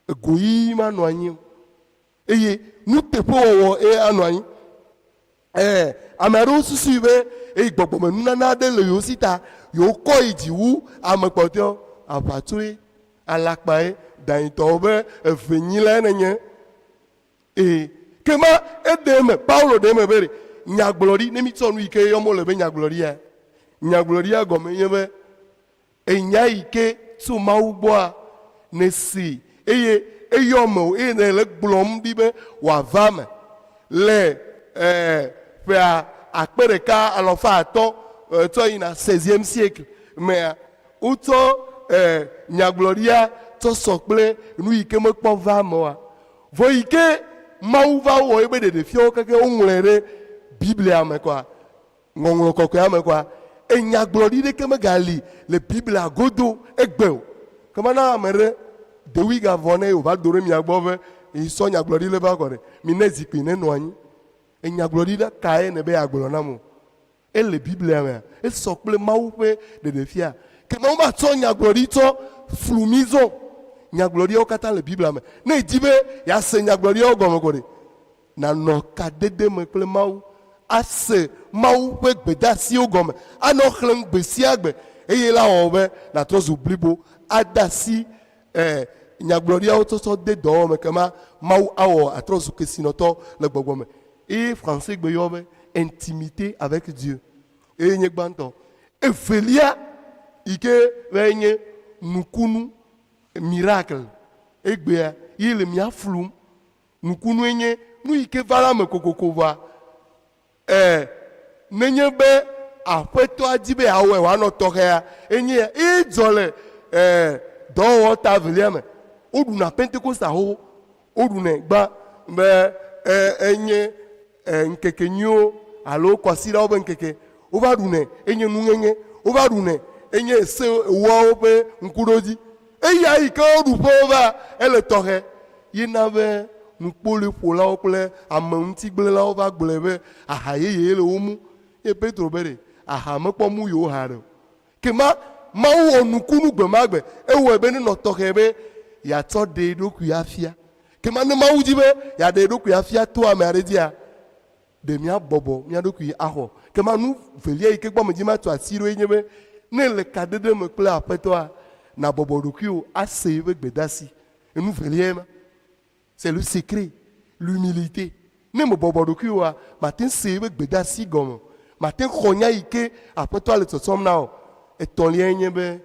egoyiyi manɔ anyi o. Eye nuteƒewɔwɔ ye anɔ anyi. Ɛ̃, ame aɖewo susui be eye gbɔgbɔmenunana aɖe le yewo si ta yewokɔ yi dzi wu ame kpɔtɔewo. Aʋatsoe, alakpae, danyitɔwo be evenyilae nènye. Ee, ke ma eɖe eme, Paulo ɖe eme be ɖe nyagblɔɖi, ne mítsɔ nu yi ke yɔm wole be nyagblɔɖia, nyagblɔɖia gɔmee nye be Enya yi ke tso Mawu gbɔa, nèsee, eye eyɔ mewò, eye nèle egblɔm ɖi be wòava eme. Le ƒea 1500 tsɔ yina seizième siècle mea, wotsɔ nyagblɔɖia tsɔ sɔ kple nu yi ke mekpɔ va eme oa. Vɔ yi ke Mawu va wɔ eƒe ɖeɖefiawo kekeŋ woŋlɔe ɖe Biblia me kɔa, Ŋɔŋlɔ Kɔkɔea me kɔa, enyagblɔɖi ɖeke megali le Biblia godo egbe o. Ke mana ame ɖe dewi gavɔ ne wòva do ɖe mia gbɔ be yi sɔ nyagblɔɖi le va kɔ ɖe, mi ne zikpui ne nɔ anyi. Enyagblɔɖi ɖe kae nèbe yeagblɔ nam o? Ele Biblia mea? Esɔ kple Mawu ƒe ɖeɖefia. Ke Mawu matsɔ nyagblɔɖi tsɔ flu mí zɔ. Nyagblɔɖiawo katã le Biblia me. Ne èdi be yease nyagblɔɖiawo gɔme ko ɖe, Nànɔ kadede me kple Mawu, ase Mawu ƒe gbedeasiwo gɔme, anɔ xlẽm gbe sia gbe, eye la awɔ wò be nàtrɔ zu blibo, ade asi e nyagblɔɖiawo tsɔtsɔ de dɔwɔwɔ me ekema Mawu awɔ wò àtrɔ zu kesinɔtɔ le gbɔgbɔ me. Eye Fransegbe yɔ be intimité avec Dieu. Eye nye gbãtɔ. Evelia yi ke va nye nukunu, miracle, egbea ye le mía flum. Nukunue nye nu yi ke va la me kokoko vɔa, e, nenye be Aƒetɔa di be yeawɔe wòanɔ tɔxɛa, enye ya. Eye dzɔ le, e, dɔwɔwɔ ta evelia me. Woɖuna Pentekosta xoxo. Woɖunɛ gbã be, e, enye, e, ŋkekenyuiwo alo kwasiɖawo ƒe ŋkeke. Wova ɖunɛ, enye nuŋeŋe. Wova ɖunɛ, enye se ewoawo ƒe ŋkuɖodzi. Eya yi ke woɖu ƒewo va, ele tɔxɛ. Ye na be nukpoloeƒolawo kple ameŋutigblẽlawo va gblɔe be aha yeye le wo mu. Eye Petro be ɖe aha mekpɔ mu yewo haɖe o. Ke ma Mawu wɔ nukunu gbe ma gbe. Ewɔe be nenɔ tɔxɛ be yeatsɔ ɖe eɖokui afia. Ke ma ne Mawu di be yeaɖe eɖokui afia to ame aɖe dzia, ɖe míabɔbɔ mía ɖokui axɔ. Ke ma nu velia yi ke gbɔ medzi matu asi ɖoe nye be, ne èle kadodo me kple Aƒetɔa, nàbɔbɔ ɖokuiwò ase eƒe gbedeasi. Enu veliae ma. C'est le secret, l'humilité. Ne mèbɔbɔ ɖokuiwòa, màte ŋu se eƒe gbedeasi gɔme o. Màte ŋu xɔ nya yi ke Aƒetɔa le tsɔtsɔm na wò o. Etɔ̃liae nye be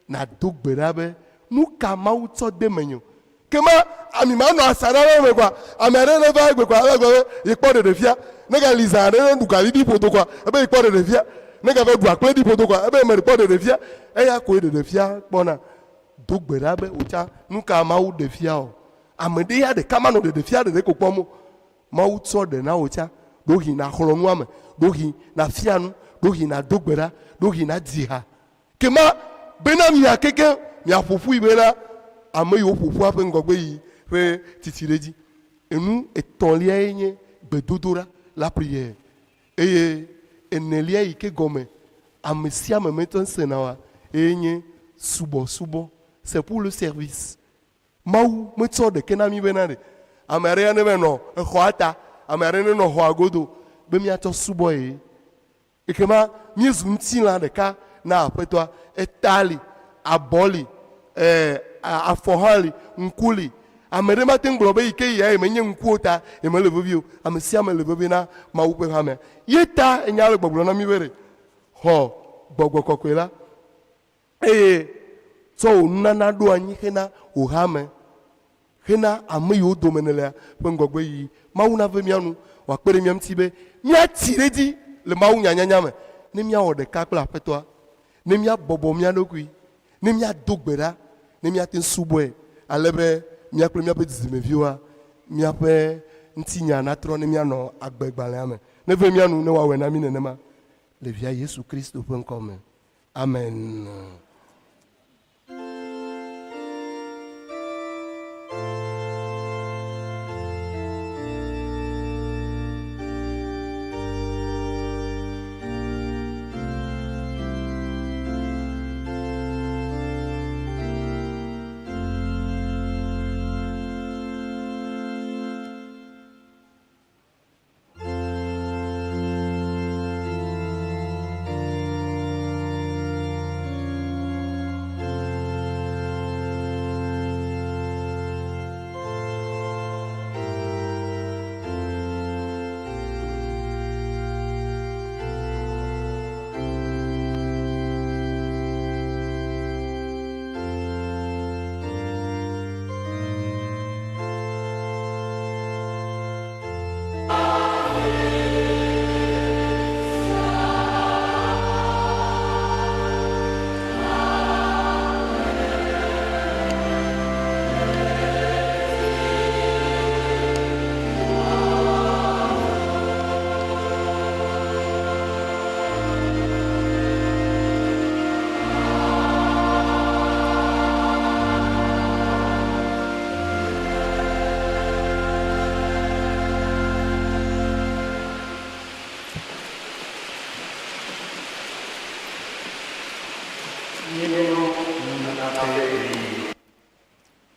nàdo gbe ɖa be, Nu ka Mawu tsɔ de menye o? Ke ma ami manɔ asaɖa la me kɔa, ame aɖe neva egbe kɔa, eva gblɔ be yekpɔ ɖeɖefia. Ne gali zã aɖe ne ɖu gali ɖi ƒodo kɔa, ebe yekpɔ ɖeɖefia. Ne gava ɖu akple ɖi ƒodo kɔa, ebe mekpɔ ɖeɖefia. Eya koe ɖeɖefia kpɔna. Do gbe ɖa be wò tsã, nu ka Mawu ɖe fia wò? Ame ɖe ya ɖeka manɔ ɖeɖefia ɖeɖe ko kpɔm o. Mawu tsɔ ɖe na wò tsã. Ɖewohĩ nàxlɔ̃ nu ame, ɖewohĩ nàfia nu, ɖewohĩ nàdo gbe ɖa, ɖewohĩ nàdzi ha. Kema bena mia kekeŋ miaƒo ƒui bena ame yiwo ƒo ƒua ƒe ŋgɔgbeyiyi ƒe tsitsi ɖe edzi. Enu etɔ̃liae nye gbedodoɖa, la prière, eye enelia yi ke gɔme ame sia ame mete ŋu sena oa ye nye subɔsubɔ, c'est pour le service. Mawu metsɔ ɖeke na mí bena ɖe ame aɖe ya neva nɔ exɔa ta, ame aɖe nenɔ xɔa godo be míatsɔ subɔ ye. Ekema míezu ŋutilã ɖeka na Aƒetɔa. Eta li, abɔ li, e, afɔ hã li, ŋku li. Ame ɖe mate ŋu gblɔ be yi ke yia yemenye ŋkuwo ta yemele vevie o. Ame sia ame le vevie na Mawu ƒe hamea. Ye ta enya le gbɔgblɔ na mí be ɖe, Xɔ Gbɔgbɔ Kɔkɔe la, eye tsɔ wò nunana ɖo anyi hena wò hame. Hena ame yiwo dome nèlea ƒe ŋgɔgbeyiyi. Mawu nave mía nu wòakpe ɖe mía ŋuti be míatsi ɖe edzi le mawunyanyanya me, ne míawɔ ɖeka kple Aƒetɔa, ne míabɔbɔ mía ɖokui, ne míado gbe ɖa, ne míate ŋu subɔe, ale be mía kple míaƒe dzidzimeviwoa, míaƒe ŋutinya natrɔ ne míanɔ agbegbalẽa me. Neve mía nu ne woawɔe na mí nenema le Via Yesu Kristo ƒe ŋkɔ me. Amen.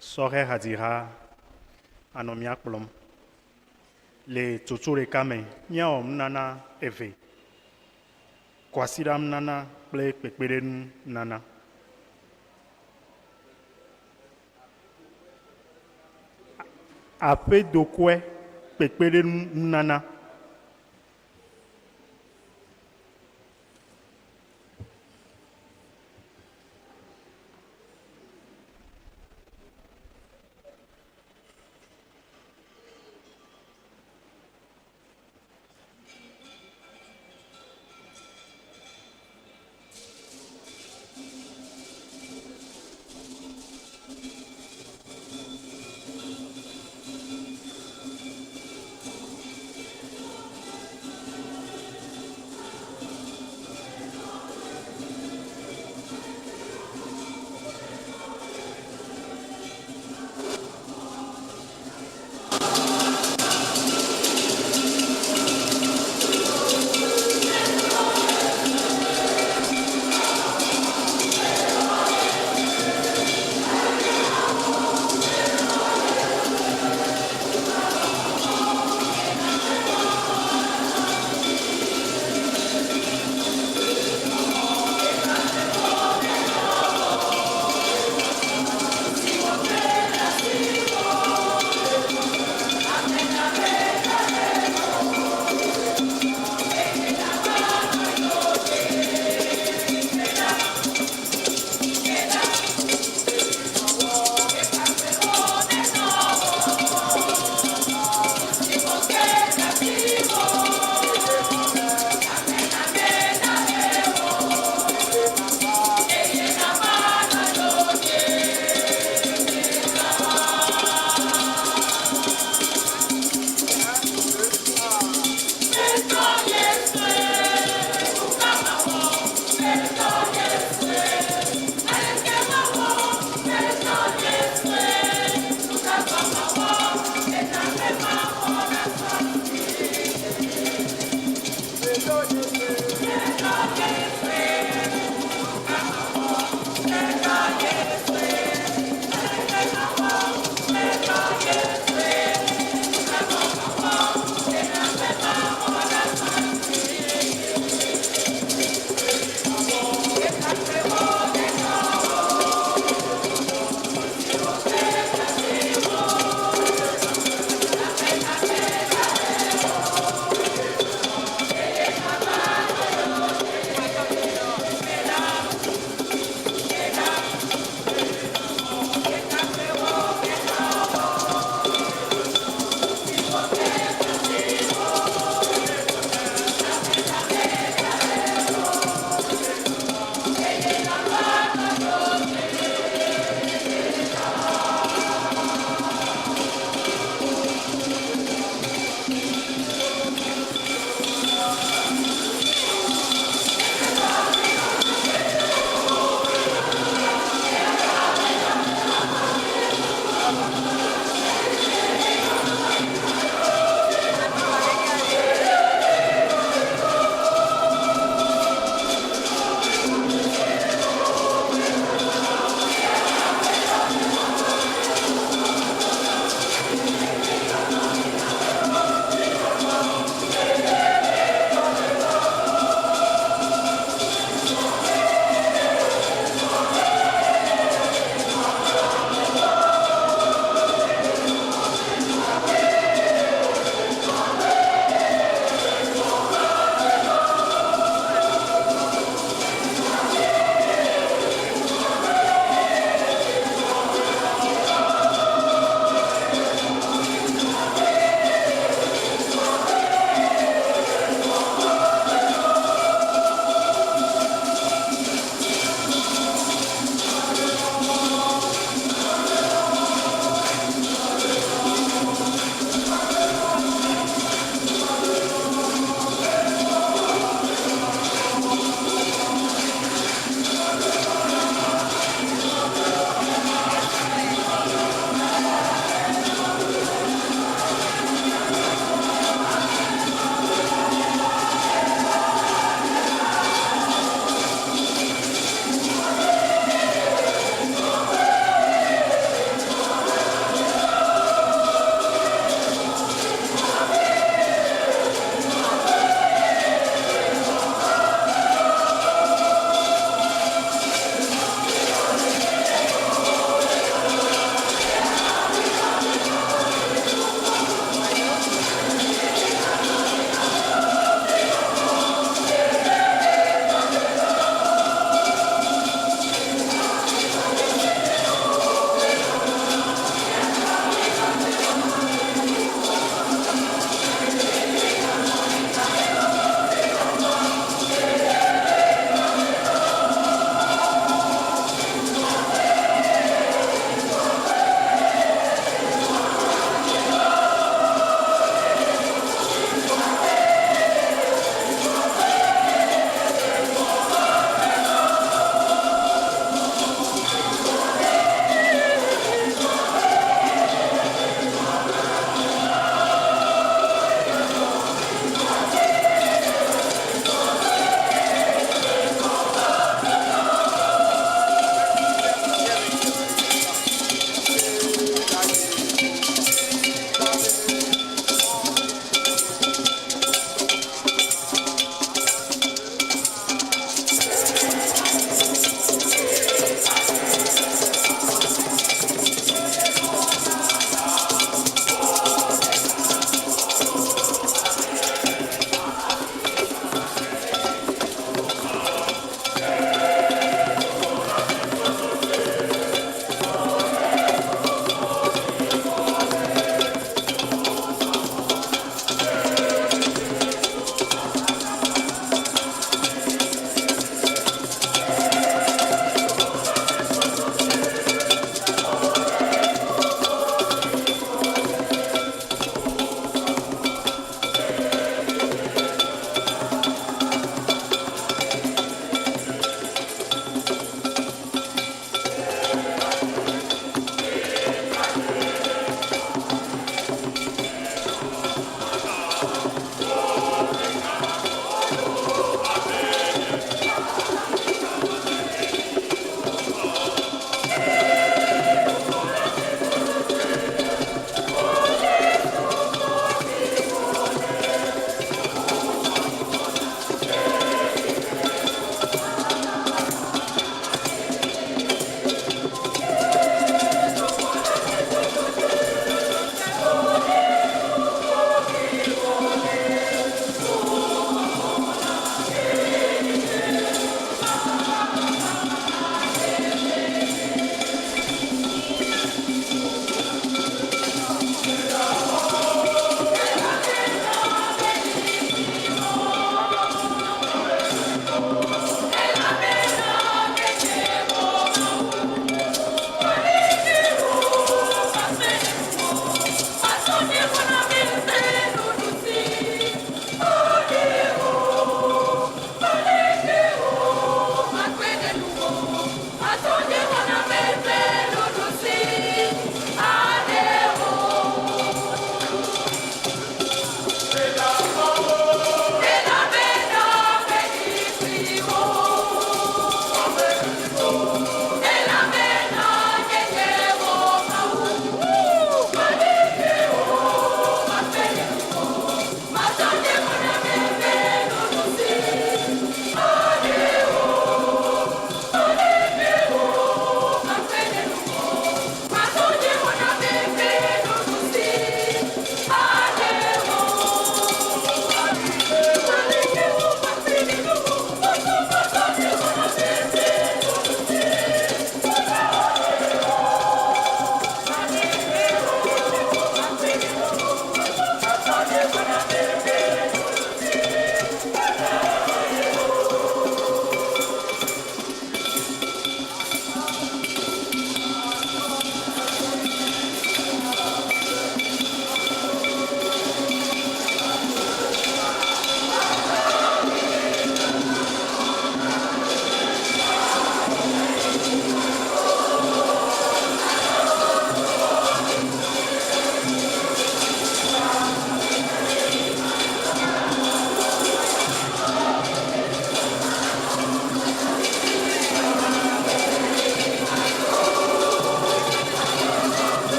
Sɔhɛ hadziha anɔ mía kplɔm le tsotso ɖeka me. Míawɔ nunana eve, kwasiɖa nunana kple kpekpeɖeŋu nunana. Aƒedokɔe kpekpeɖeŋu nunana.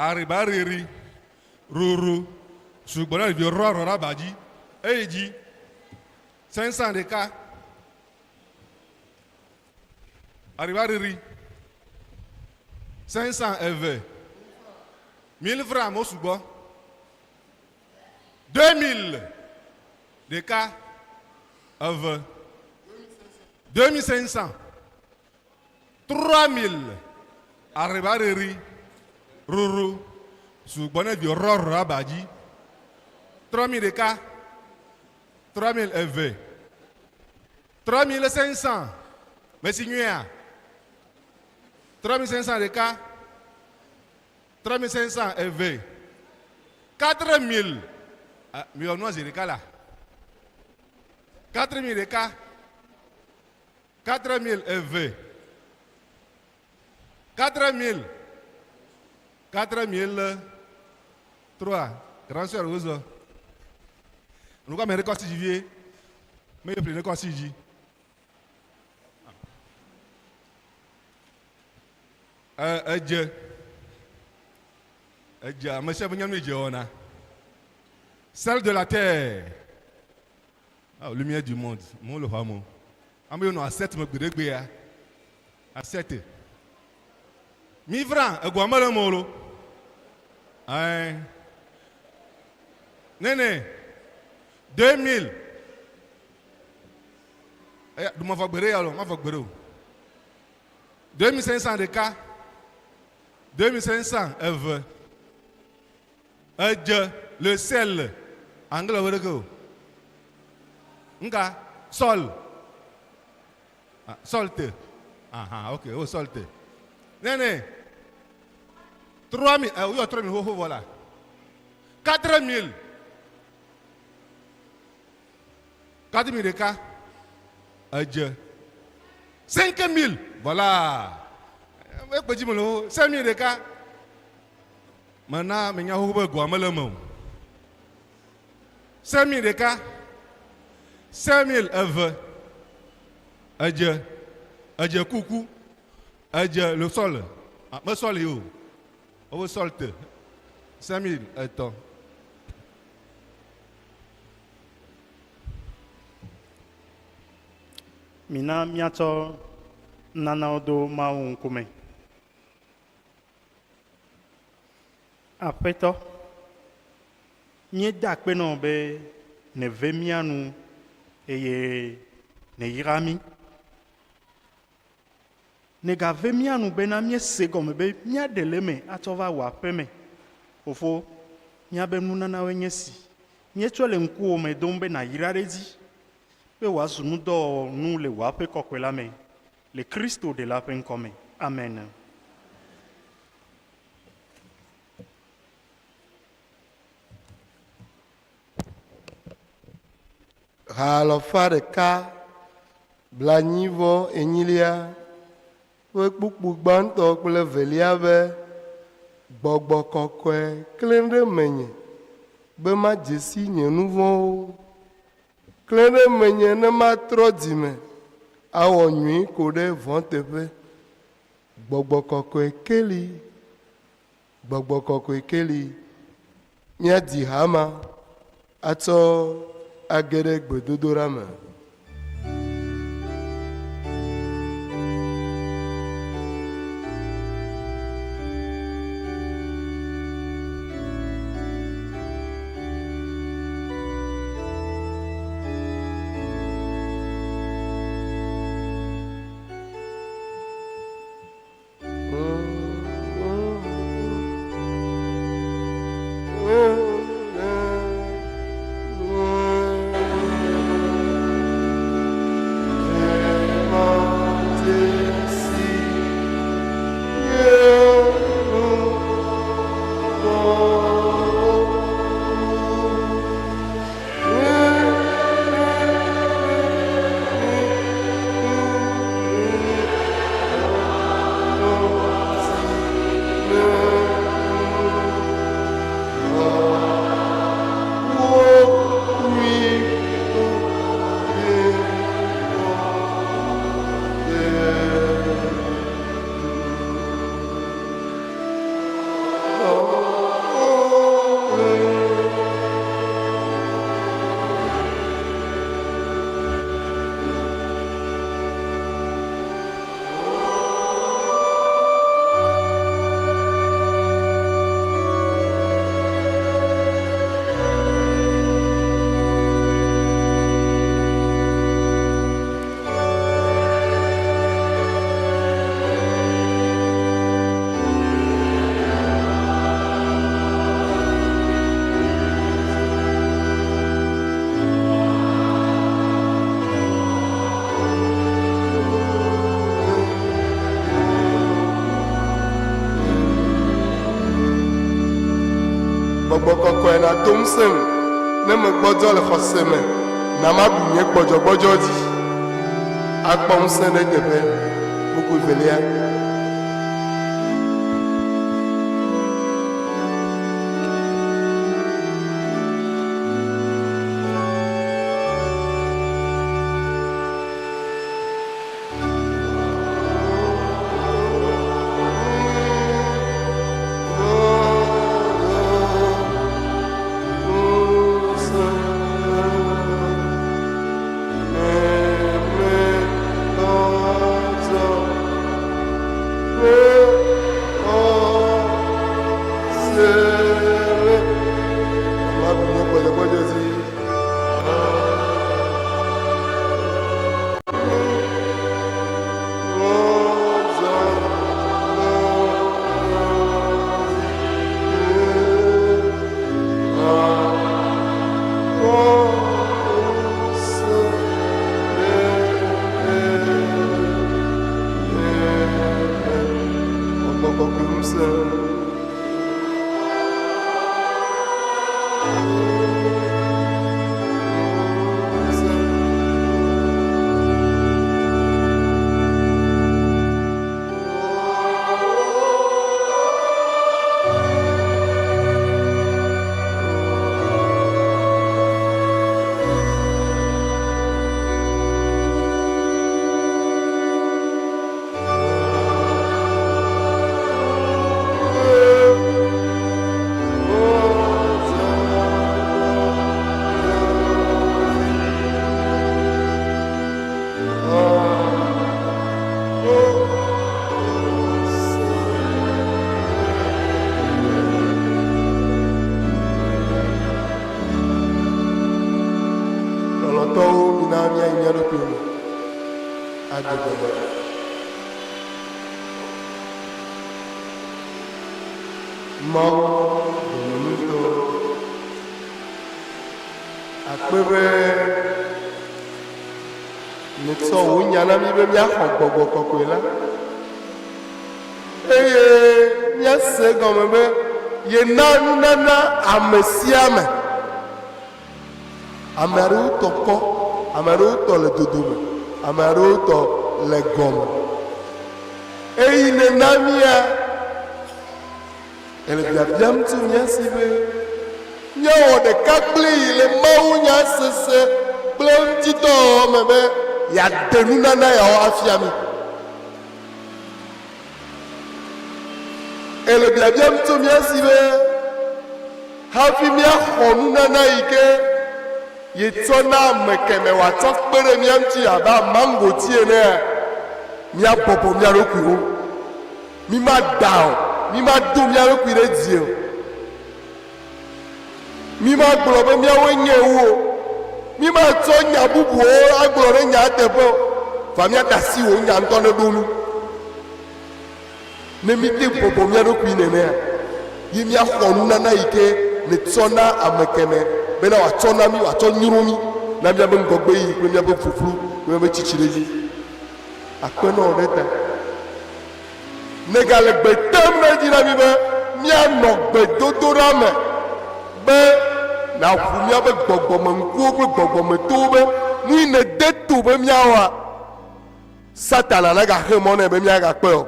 Ariba riri ruru sugbɔ ɖe ɖevi rɔ rɔ ɖe aba dzi eyi dzi 500 ɖeka ariba riri 500 eve 1000 francs mo sugbɔ 2000 ɖeka eve 2500 3000 ariba riri ruru sugbɔ ne vi rɔ rɔ aba dzi 3000 ɖeka 3000 eve 3500 mesi nyuia 3500 ɖeka 3500 eve 4000 ah, mi wɔ nua zi ɖeka la 4000 ɖeka 4000 eve 4000 4000 3 grand sœur wozɔ nukɔ ame ɖe kɔ si dzi vie me ƒle ne kɔ si dzi ɛ edze edze ame sia ame nya nu yi dze wɔna sel de la terre ah, lumière du monde mo le xɔa me o ame yiwo nɔ assiette me gbeɖegbea assiette mi franc egoa mele eme o lo ɛɛ nene 2000 eya ɖumafɔ gbeɖe ya lo mafɔ gbeɖe o 2500 ɖeka 2500 eve edze le sel anglais wo ɖeke o nka sol ah, salt aha ok o salt nene 3000, eh, woyɔ 3000 xoxo vɔ la. 4000. 4000 ɖeka. Edze. 5000. Voilà. Ekpe dzi mele wo. 5000 ɖeka. Mena menya xoxo be goa mele eme o. 5000 ɖeka. 5000 eve. Edze. Edze kuku. Edze le sol. Ah, me sol ye o. Wobe sol te. 5000 etɔ̃. Mina míatsɔ nunanawo do Mawu ŋkume. Aƒetɔ, míeda akpe na wò be nève mía nu eye nèyra mí. Nègave mía nu bena míese gɔme be míaɖe le eme atsɔ va wò aƒeme. Fofo, míabe nunanawoe nye esi. Míetsɔe le ŋkuwò me dom be nàyra ɖe edzi, be wòazu nudɔwɔnu le wò aƒe kɔkɔe la me, le Kristo Ɖela ƒe ŋkɔ me. Amen. Ha alafa ɖeka blanyi vɔ enyilia ƒe kpukpu gbãtɔ kple evelia be, Gbɔgbɔ kɔkɔe klẽ ɖe menye be madze si nye nu vɔ̃wo. Klẽ ɖe menye ne matrɔ dzime awɔ nyui ko ɖe vɔ̃ teƒe. Gbɔgbɔ kɔkɔe keli, gbɔgbɔ kɔkɔe keli. Míadi ha ma atsɔ age ɖe gbedodoɖa me. Gbɔgbɔ kɔkɔe nado ŋusẽm ne megbɔdzɔ le xɔse me, na maɖu nye gbɔdzɔgbɔdzɔ dzi akpɔ ŋusẽ ɖe eteƒe. Kpukpui evelia. Adze gɔme. Mawu dɔmenutɔ akpe be nètsɔ wò nya na mí be míaxɔ gbɔgbɔ kɔkɔe la eye míase egɔme be yena nunana ame sia ame. Ame aɖewo tɔ kɔ, ame aɖewo tɔ le dodome, ame aɖewo tɔ le gɔme. Eyi nèna mía, ele biabiam tso mía si be míawɔ ɖeka kplii le mawunya sese kple eŋutidɔwɔwɔ me be yeaɖe nunana yawo afia mí. Ele biabiam tso mía si be hafi míaxɔ nunana yi ke yetsɔ na ame kemɛ wòatsɔ kpe ɖe mía ŋuti abe amangoti enea, míabɔbɔ mía ɖokuiwo. Mímada o, mímado mía ɖokui ɖe dzi o. Mímagblɔ be míawoe nye wo o. Mímatsɔ nya bubuwo agblɔ ɖe nyaa teƒe o. Vɔa míade asi wò nya ŋutɔ neɖo mí. Ne míte bɔbɔ mía ɖokui nenea, ye míaxɔ nunana yi ke nètsɔ na ame kemɛ bena wòatsɔ na mí, wòatsɔ nyro mí na míaƒe ŋgɔgbeyiyi kple míaƒe ƒuƒlu kple míaƒe tsitsi ɖe edzi. Akpe na wò ɖe eta. Nègale gbe tem ɖe edzi na mí be míanɔ gbedodoɖa me be nàʋu míaƒe gbɔgbɔmeŋkuwo kple gbɔgbɔmetowo be nu yi nède to be míawɔa, Satana nagaxe mɔ nɛ be míagakpɔe o.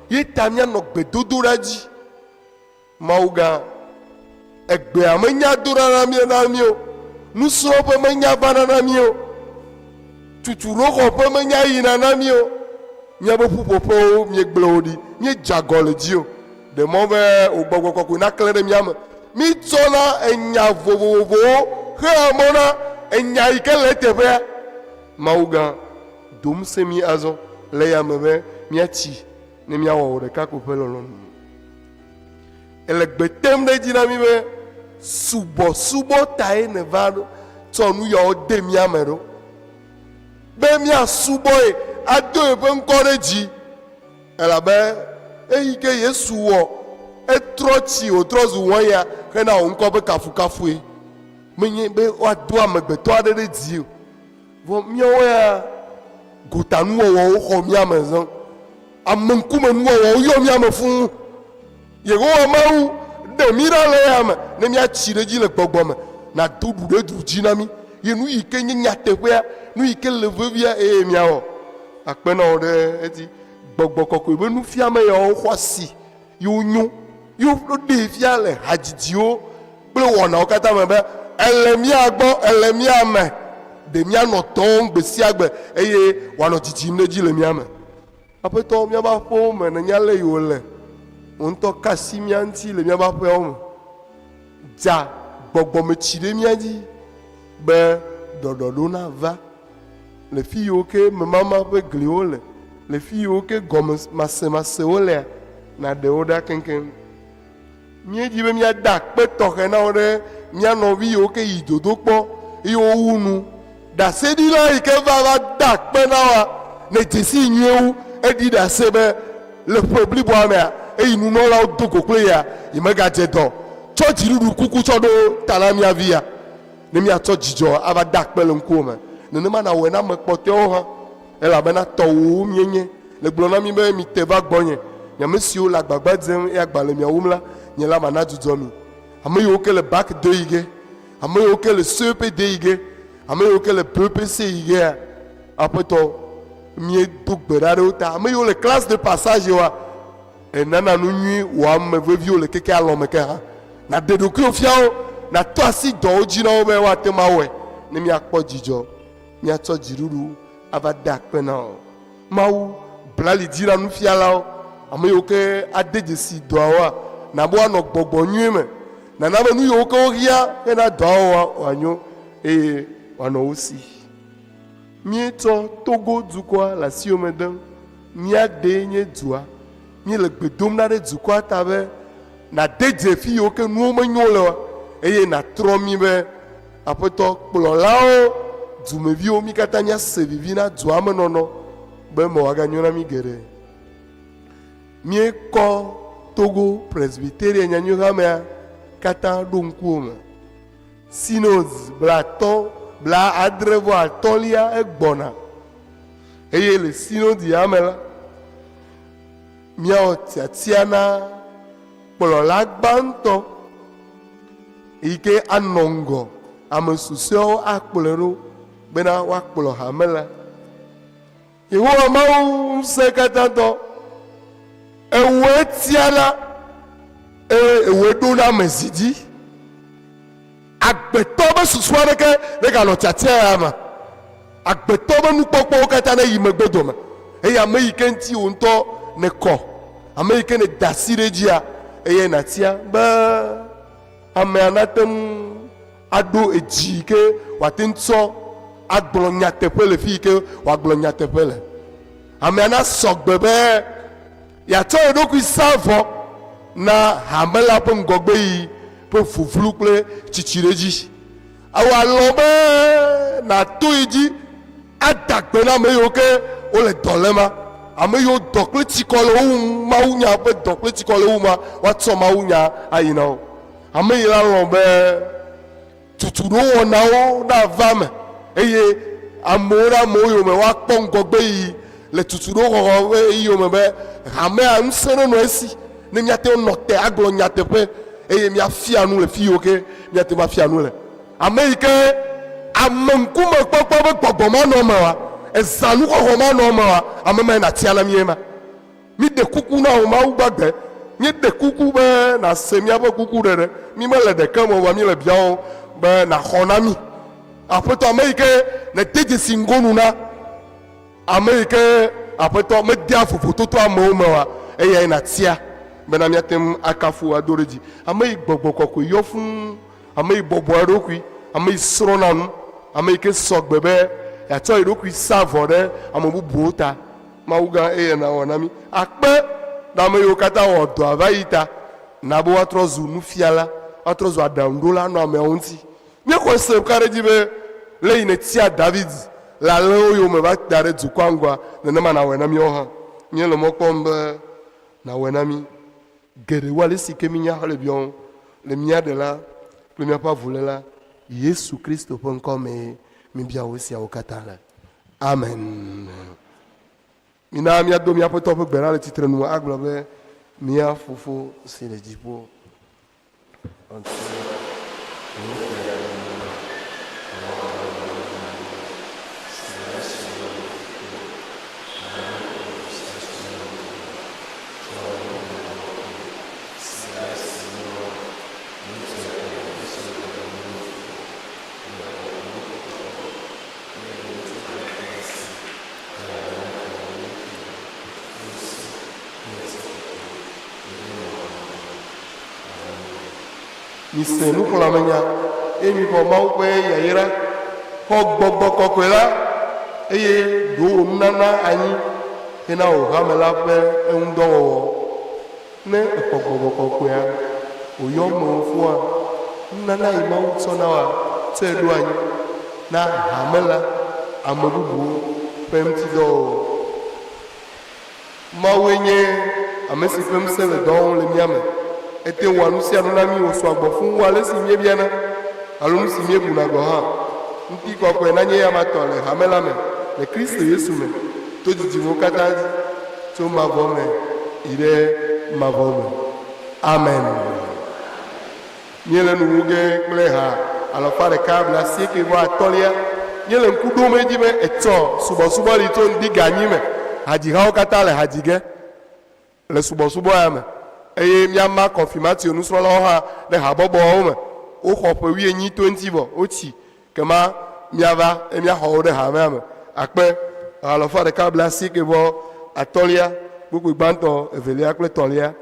Ye ta míanɔ gbedodoɖa dzi. Mawu gã, egbea menya dona na mí na mí o, nusrɔ̃ƒe menya vana na mí o, tutuɖoxɔƒe menya yina na mí o, míaƒe ƒuƒoƒewo míegblẽ wo ɖi, míedze agɔ le dzi o. Ɖe mɔ be wò gbɔgbɔ kɔkɔe naklẽ ɖe mía me. Mítsɔna enya vovovowo xea mɔ na enya yi ke le eteƒea. Mawu gã, do ŋusẽ mí azɔ le eya me be míatsi ne míawɔ wò ɖeka ko ƒe lɔlɔ̃nu. Ele gbe tem ɖe edzi na mí be subɔsubɔ tae nèva ɖo tsɔ nu yawo de mía me ɖo. Be míasubɔe ado eƒe ŋkɔ ɖe dzi. Elabe eyi ke Yesu wɔ, etrɔ tsi wòtrɔ zu wain hena wò ŋkɔ ƒe kafukafue. Menye be woado amegbetɔ aɖe ɖe dzi o. Vɔ míawo ya gotanuwɔwɔwo xɔ mía me zã. Ameŋkumenuwɔwɔwo yɔ mía me fũu. Yehowa Mawu, ɖe mí ɖa le eya me, ne míatsi ɖe edzi le gbɔgbɔ me, nàdo ɖu ɖe du dzi na mí, ye nu yi ke nye nyateƒea, nu yi ke le vevia eye míawɔ. Akpe na wò ɖe edzi. Gbɔgbɔ kɔkɔe ƒe nufiame yawo xɔ asi ye wonyo, ye woɖee fia le hadzidziwo kple wɔnawo katã me be ele mía gbɔ, ele mía me. Ɖe míanɔ dɔ wɔm gbe sia gbe eye wòanɔ dzidzim ɖe edzi le mía me. Aƒetɔ, míaƒe aƒewo me nènya ale yi wòle. Wò ŋutɔ ka asi mía ŋuti le míaƒe aƒeawo me. Dza gbɔgbɔmetsi ɖe mía dzi be ɖɔɖɔɖo nava le fi yiwo ke memama ƒe gliwo le, le fi yiwo ke gɔmemasemasewo lea, nàɖe wo ɖa keŋkeŋ. Míedi be míada akpe tɔxɛ na wo ɖe mía nɔvi yiwo ke yi dodokpɔ eye wowu nu. Ɖaseɖila yi ke va va da akpe na woa, ne dzesi nyuie wu eɖi ɖase be le ƒe bliboa mea, eyi nunɔlawo do go kple yea, yemegadze dɔ tsɔ dziɖuɖu kuku tsɔ ɖo ta na mía via. Ne míatsɔ dzidzɔ ava da akpe le ŋkuwò me. Nenema nàwɔe na ame kpɔtɔewo hã, elabena tɔwòwo míenye. Le gblɔ na mi be, Mite va gbɔnye, mi ame siwo le agbagba dzem eye agba le mia wum la, nye la mana dzudzɔ mi. Ame yiwo ke le bac de yi ge, ame yiwo ke le CEP de yi ge, ame yiwo ke le BEPC yi gea, Aƒetɔ, míedo gbe ɖa ɖe wo ta. Ame yiwo le classe de passage woa, ènana nu nyui wò ame veviwo le keke alɔ me ke hã. Nàɖe ɖokuiwò fia wo, nàtɔ asi dɔwo dzi na wo be woate ŋu awɔe ne míakpɔ dzidzɔ, míatsɔ dziɖuɖu ava de akpe na wò. Mawu, bla li dzi na nufialawo, ame yiwo ke ade dzesi dɔawoa, na be woanɔ gbɔgbɔ nyui me. Nana be nu yiwo ke wohiã hena dɔa wɔwɔa wòanyo eye wòanɔ wo si. Míetsɔ Togo dukɔa le asiwò me dem. Mía dee nye dua. Míele gbe dom ɖa ɖe dukɔa ta be nàde dze fi yiwo ke nuwo menyo le oa, eye nàtrɔ mí be Aƒetɔ, kplɔlawo, dumeviwo, mí katã míase vivi na dua me nɔnɔ. be eme wòaganyo na mí geɖe. Míekɔ Togo Presbyterian Nyanyuihamea katã ɖo ŋkuwò me. Synod blaatɔ̃, blaadre vɔ atɔ̃lia egbɔna. Eye le synod ya me la, míawɔ tiatia na kplɔla gbãtɔ yi ke anɔ ŋgɔ, ame susɔeawo akplɔe ɖo bena woakplɔ hame la. Yehowa Mawu Ŋusẽkatãtɔ, ewòe tiana eye ewòe ɖona ame zi dzi. Agbetɔ ƒe susu aɖeke neganɔ tiatia ya me. Agbetɔ ƒe nukpɔkpɔwo katã neyi megbe dome eye ame yi ke ŋuti wò ŋutɔ nèkɔ, ame yi ke nèda asi ɖe edzia, eyae nàtia be amea nate ŋu aɖo edzi yi ke wòate ŋu tsɔ agblɔ nyateƒe le fi yi ke wòagblɔ nyateƒe le. Amea nasɔ gbe be yeatsɔ ye ɖokui sa vɔ na hame la ƒe ŋgɔgbeyiyi ƒe vuvlu kple tsitsi ɖe edzi. Ewɔ alɔ̃ be nàto yi dzi ada gbe na ame yiwo ke wole dɔ léma, ame yiwo dɔ kple tsikɔ le wo wum, mawunya ƒe dɔ kple tsikɔ le wo wuma, woatsɔ mawunya ayi na wo. Ame yi la lɔ̃ be tutuɖowɔnawo nava eme eye amewo ɖe amewo yome woakpɔ ŋgɔgbeyiyi le tutuɖoxɔxɔ ƒe ɣeyiɣiwo me be hamea ŋusẽ nenɔ esi ne míate ŋu nɔ te agblɔ nyateƒe eye míafia nu le fi yiwo ke míate ŋu afia nu le. Ame yi ke ameŋkumekpɔkpɔ ƒe gbɔgbɔ manɔ eme oa, ezãnuxɔxɔ manɔ eme oa, ame mae nàtia na mí ema. Míɖe kuku na wò, Mawu gbagbe, míeɖe kuku be nàse míaƒe kukuɖeɖe. Mí mele ɖeke me o, vɔa míele biawòm be nàxɔ na mí. Aƒetɔ, ame yi ke nède dzesi ŋgonu na, ame yi ke Aƒetɔ medea vovototo amewo me oa, eyae nàtia bena míate ŋu akafu wò ado ɖe dzi. Ame yi Gbɔgbɔ Kɔkɔe yɔ fũu, ame yi bɔbɔa eɖokui, ame yi srɔ̃na nu, ame yi ke sɔ gbe be yeatsɔ ye ɖokui sa vɔ ɖe ame bubuwo ta. Mawu gã eye nàwɔ na mí. Akpe ɖe ame yiwo katã wɔ dɔa va yi ta. Na be woatrɔ zu nufiala, woatrɔ zu aɖaŋuɖola anɔ ameawo ŋuti. Míexɔe se ka ɖe edzi be le yi nètia David le alẽwo yome va da ɖe dukɔa ŋgɔa, nenema nàwɔe na míawo hã. Míele mɔ kpɔm be nàwɔe na mí geɖe wu ale si ke mínya hele biɔm le mía Ɖela kple míaƒe Avuléla, Yesu Kristo ƒe ŋkɔ mee míbia wò esiawo katã le. Amen. Mina míado mía Aƒetɔ ƒe gbe ɖa le tsitrenu agblɔ be, Mía Fofo si le dziƒo, Mise nuxlɔ̃amenya, eye mixɔ Mawu ƒe yayra. Xɔ Gbɔgbɔ Kɔkɔe la, eye ɖo wò nunana anyi hena wò hame la ƒe eŋudɔwɔwɔ. Ne èxɔ Gbɔgbɔ Kɔkɔea, wòyɔ mewò fũa, nunana yi Mawu tsɔ na wòa, tsɔe ɖo anyi na hame la, ame bubuwo ƒe ŋutidɔwɔwɔ. Mawue nye ame si ƒe ŋusẽ le dɔ wɔm le mía me. Ete ŋu wɔa nu sia nu na mí wòsɔa gbɔ fũu wu ale si míebiana alo nu si míebuna gɔ̃ hã. Ŋutikɔkɔe nanye eyama tɔ le hame la me le Kristo Yesu me to dzidzimewo katã dzi, tso mavɔ me yi ɖe mavɔ me. Amen. Míele nu wu ge kple ha alafa ɖeka blaasieke vɔ atɔ̃lia. Míele ŋku ɖom edzi be etsɔ subɔsubɔ li tso ŋdi ga anyi me. Hadzihawo katã le ha dzi ge le subɔsubɔ ya me eye míama kɔnfimatio nusrɔ̃lawo hã ɖe habɔbɔawo me. Woxɔ ƒe wuienyi to eŋuti vɔ wotsi. Kema míava eye míaxɔ wo ɖe hamea me. Akpe alafa ɖeka blaasieke vɔ atɔ̃lia, kpukpui gbãtɔ, evelia kple etɔ̃lia.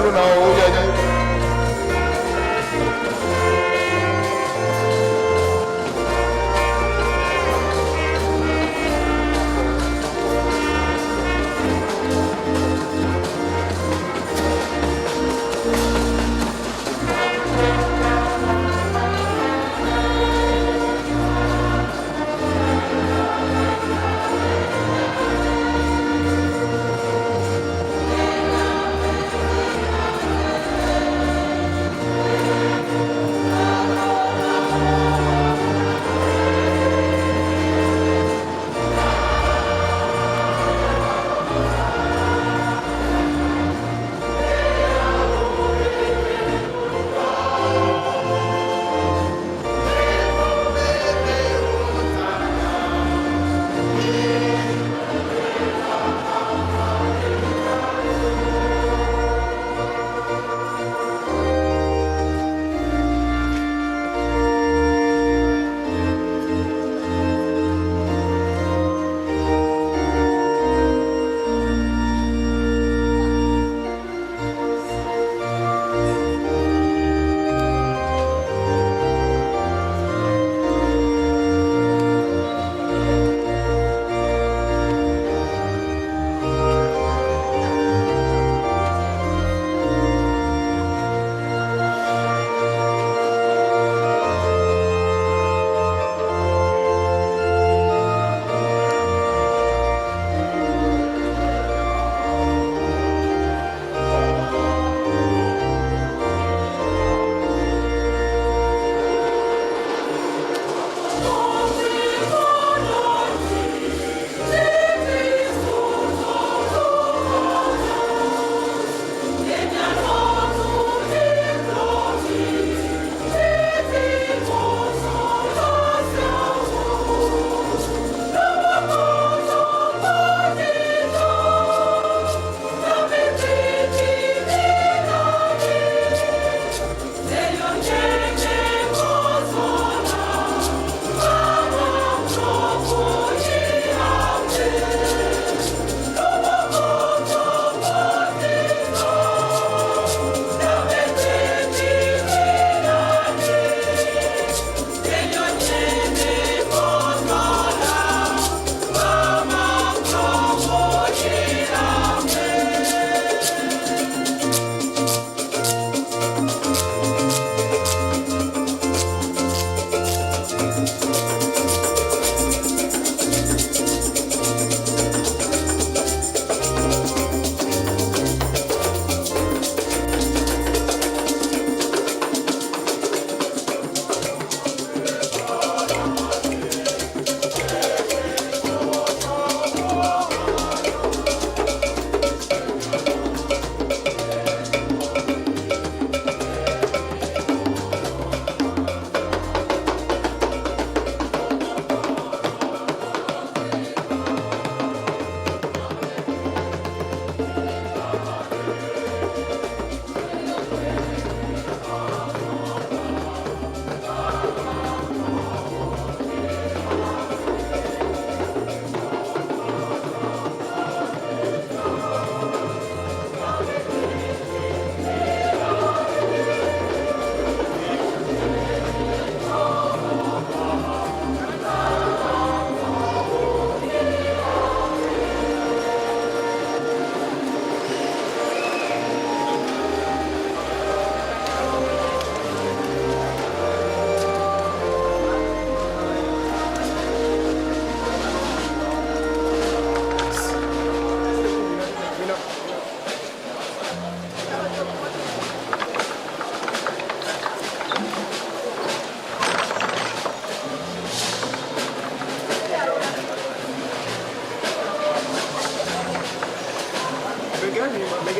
Trɔ na wɔ wo ya dzi.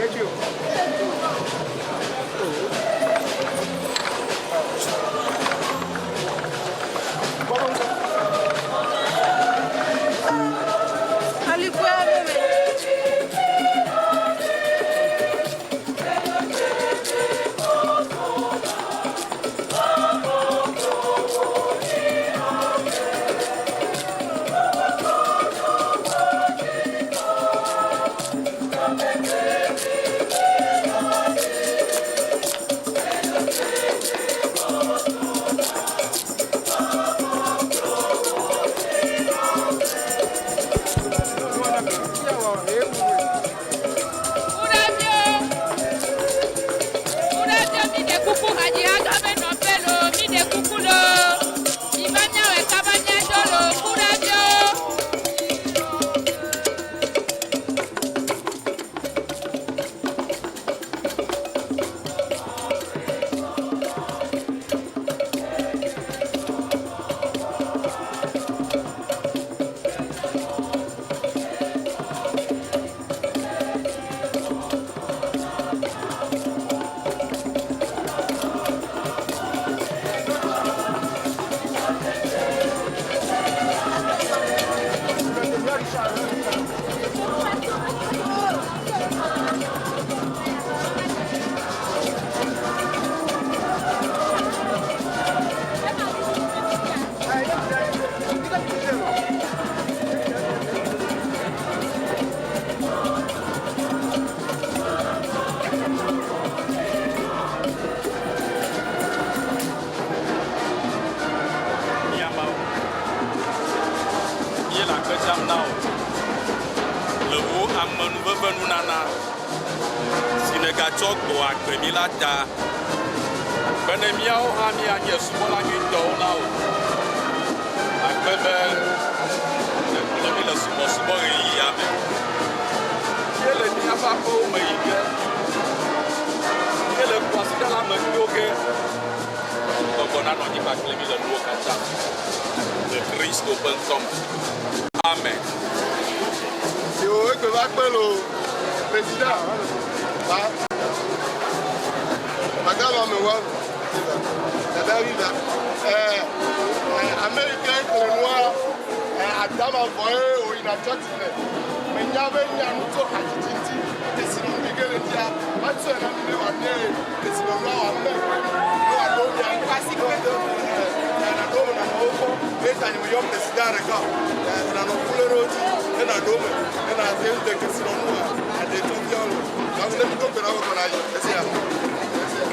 Thank you. na wò le wò amenuvevenunana si nègatsɔ gbɔ agbe mí la ta, bene míawo hã míanye subɔla nyuitɔwo na wò. Akpe be nèkplɔ mí le subɔsubɔ ɣeyiɣia me. Míele míaƒe aƒewo me yi ge. Míele kwasiɖa la me to ge. Gbɔgbɔ nanɔ anyi kpakple mí le nuwo katã me. Le Kristo ƒe ŋkɔ me. Amen. Yo egbe va kpe lo président va madame amewa dada rida eh américain kple nua adama vɔ ye woyina tsɔtsi me menya be nya nu tso hadzidzi ŋuti kesinɔnu yi ke le ŋutia matsɔe na mi ne wòanye kesinɔnua wòame ne wòaɖo mia ne wòade naɖo me nanɔ wo gbɔ eye ta nye meyɔ président ɖeka o nanɔ kule ɖe wo dzi ne naɖo me ne nate ŋu de kesinɔnu aɖe tso fia wo le ne mi do gbe na wo kɔ na yi esia esia.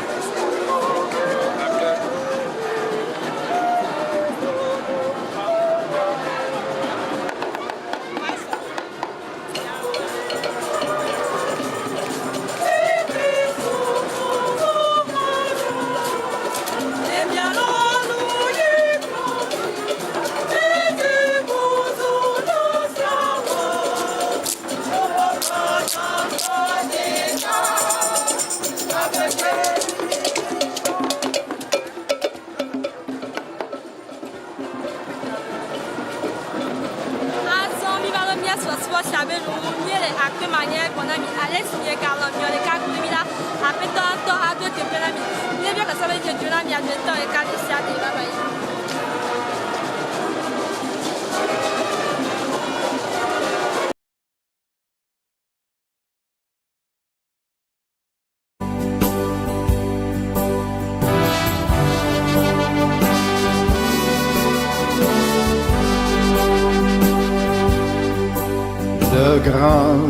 Azɔ mi va be mía subɔsubɔ sia be nuwo míele akpe ma nye gbɔ na mi ale si miegalɔ̃ miɔ ɖeka kpli mi la aƒetɔ ŋutɔ aɖo teƒe na mi míebiɔ kese be miedzo na mia dometɔ ɖeka ɖe sia ɖe bye bye. Le grand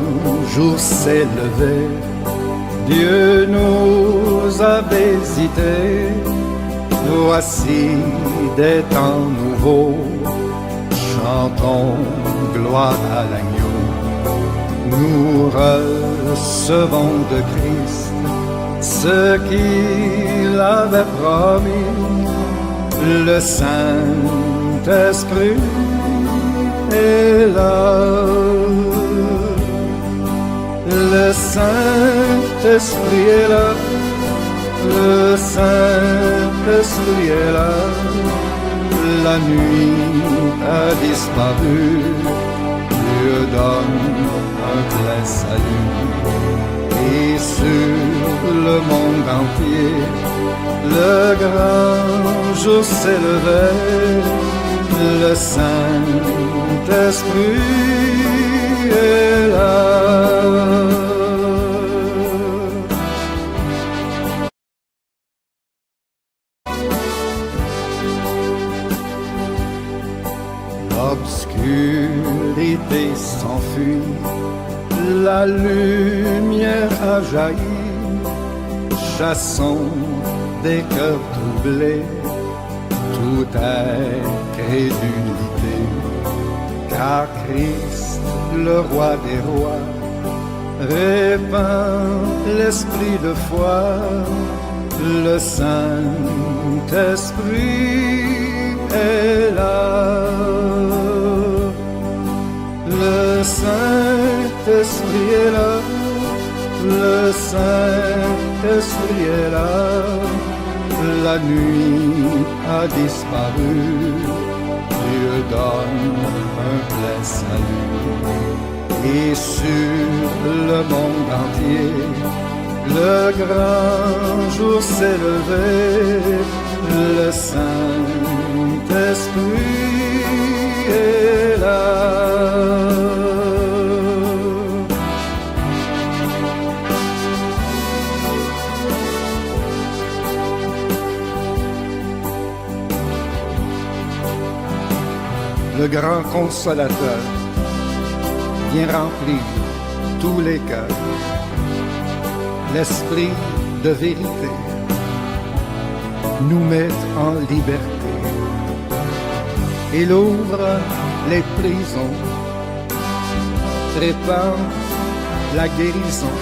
jour s'est levé, Dieu nous a visités. Voici des temps nouveaux, chantons gloire à l'agneau. Nous recevons de Christ ce qu'il avait promis, le Saint-Esprit est là. Le Saint-Esprit est là, le Saint-Esprit est là. La nuit a disparu, Dieu donne un plein salut. Et sur le monde entier, le grand jour s'est levé, le Saint-Esprit est là. L'obscurité s'enfuit, la lumière a jailli, chassons des cœurs troublés toute incrédulité, car Christ, le roi des rois, répand l'esprit de foi, le Saint-Esprit est là. Le Saint-Esprit est là, le Saint-Esprit est là, la nuit a disparu, Dieu donne un plein salut. Et sur le monde entier, le grand jour s'est levé, le Saint-Esprit est là. Le grand consolateur vient remplir tous les cœurs. L'esprit de vérité nous met en liberté. Il ouvre les prisons, répand la guérison.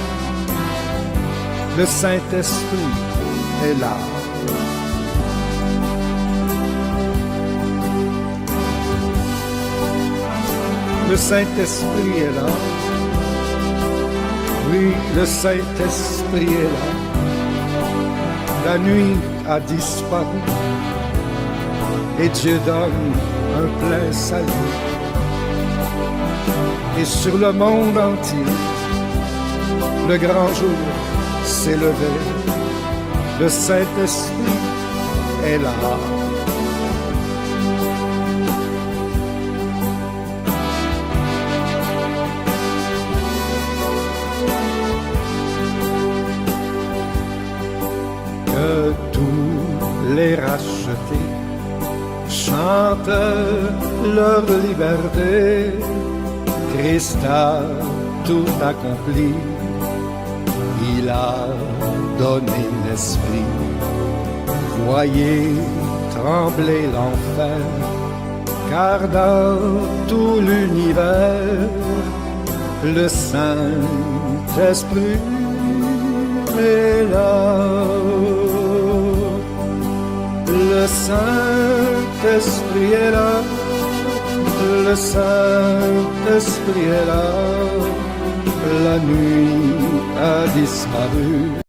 Le Saint-Esprit est là. Le Saint-Esprit est là. Oui, le Saint-Esprit est là. La nuit a disparu et Dieu donne un plein salut. Et sur le monde entier, le grand jour s'est levé. Le Saint-Esprit est là. Que tous les rachetés chantent leur liberté. Christ a tout accompli, il a donné l'esprit. Voyez trembler l'enfer, car dans tout l'univers, le Saint-Esprit est là. Le Saint-Esprit est là, le Saint-Esprit est là, la nuit a disparu.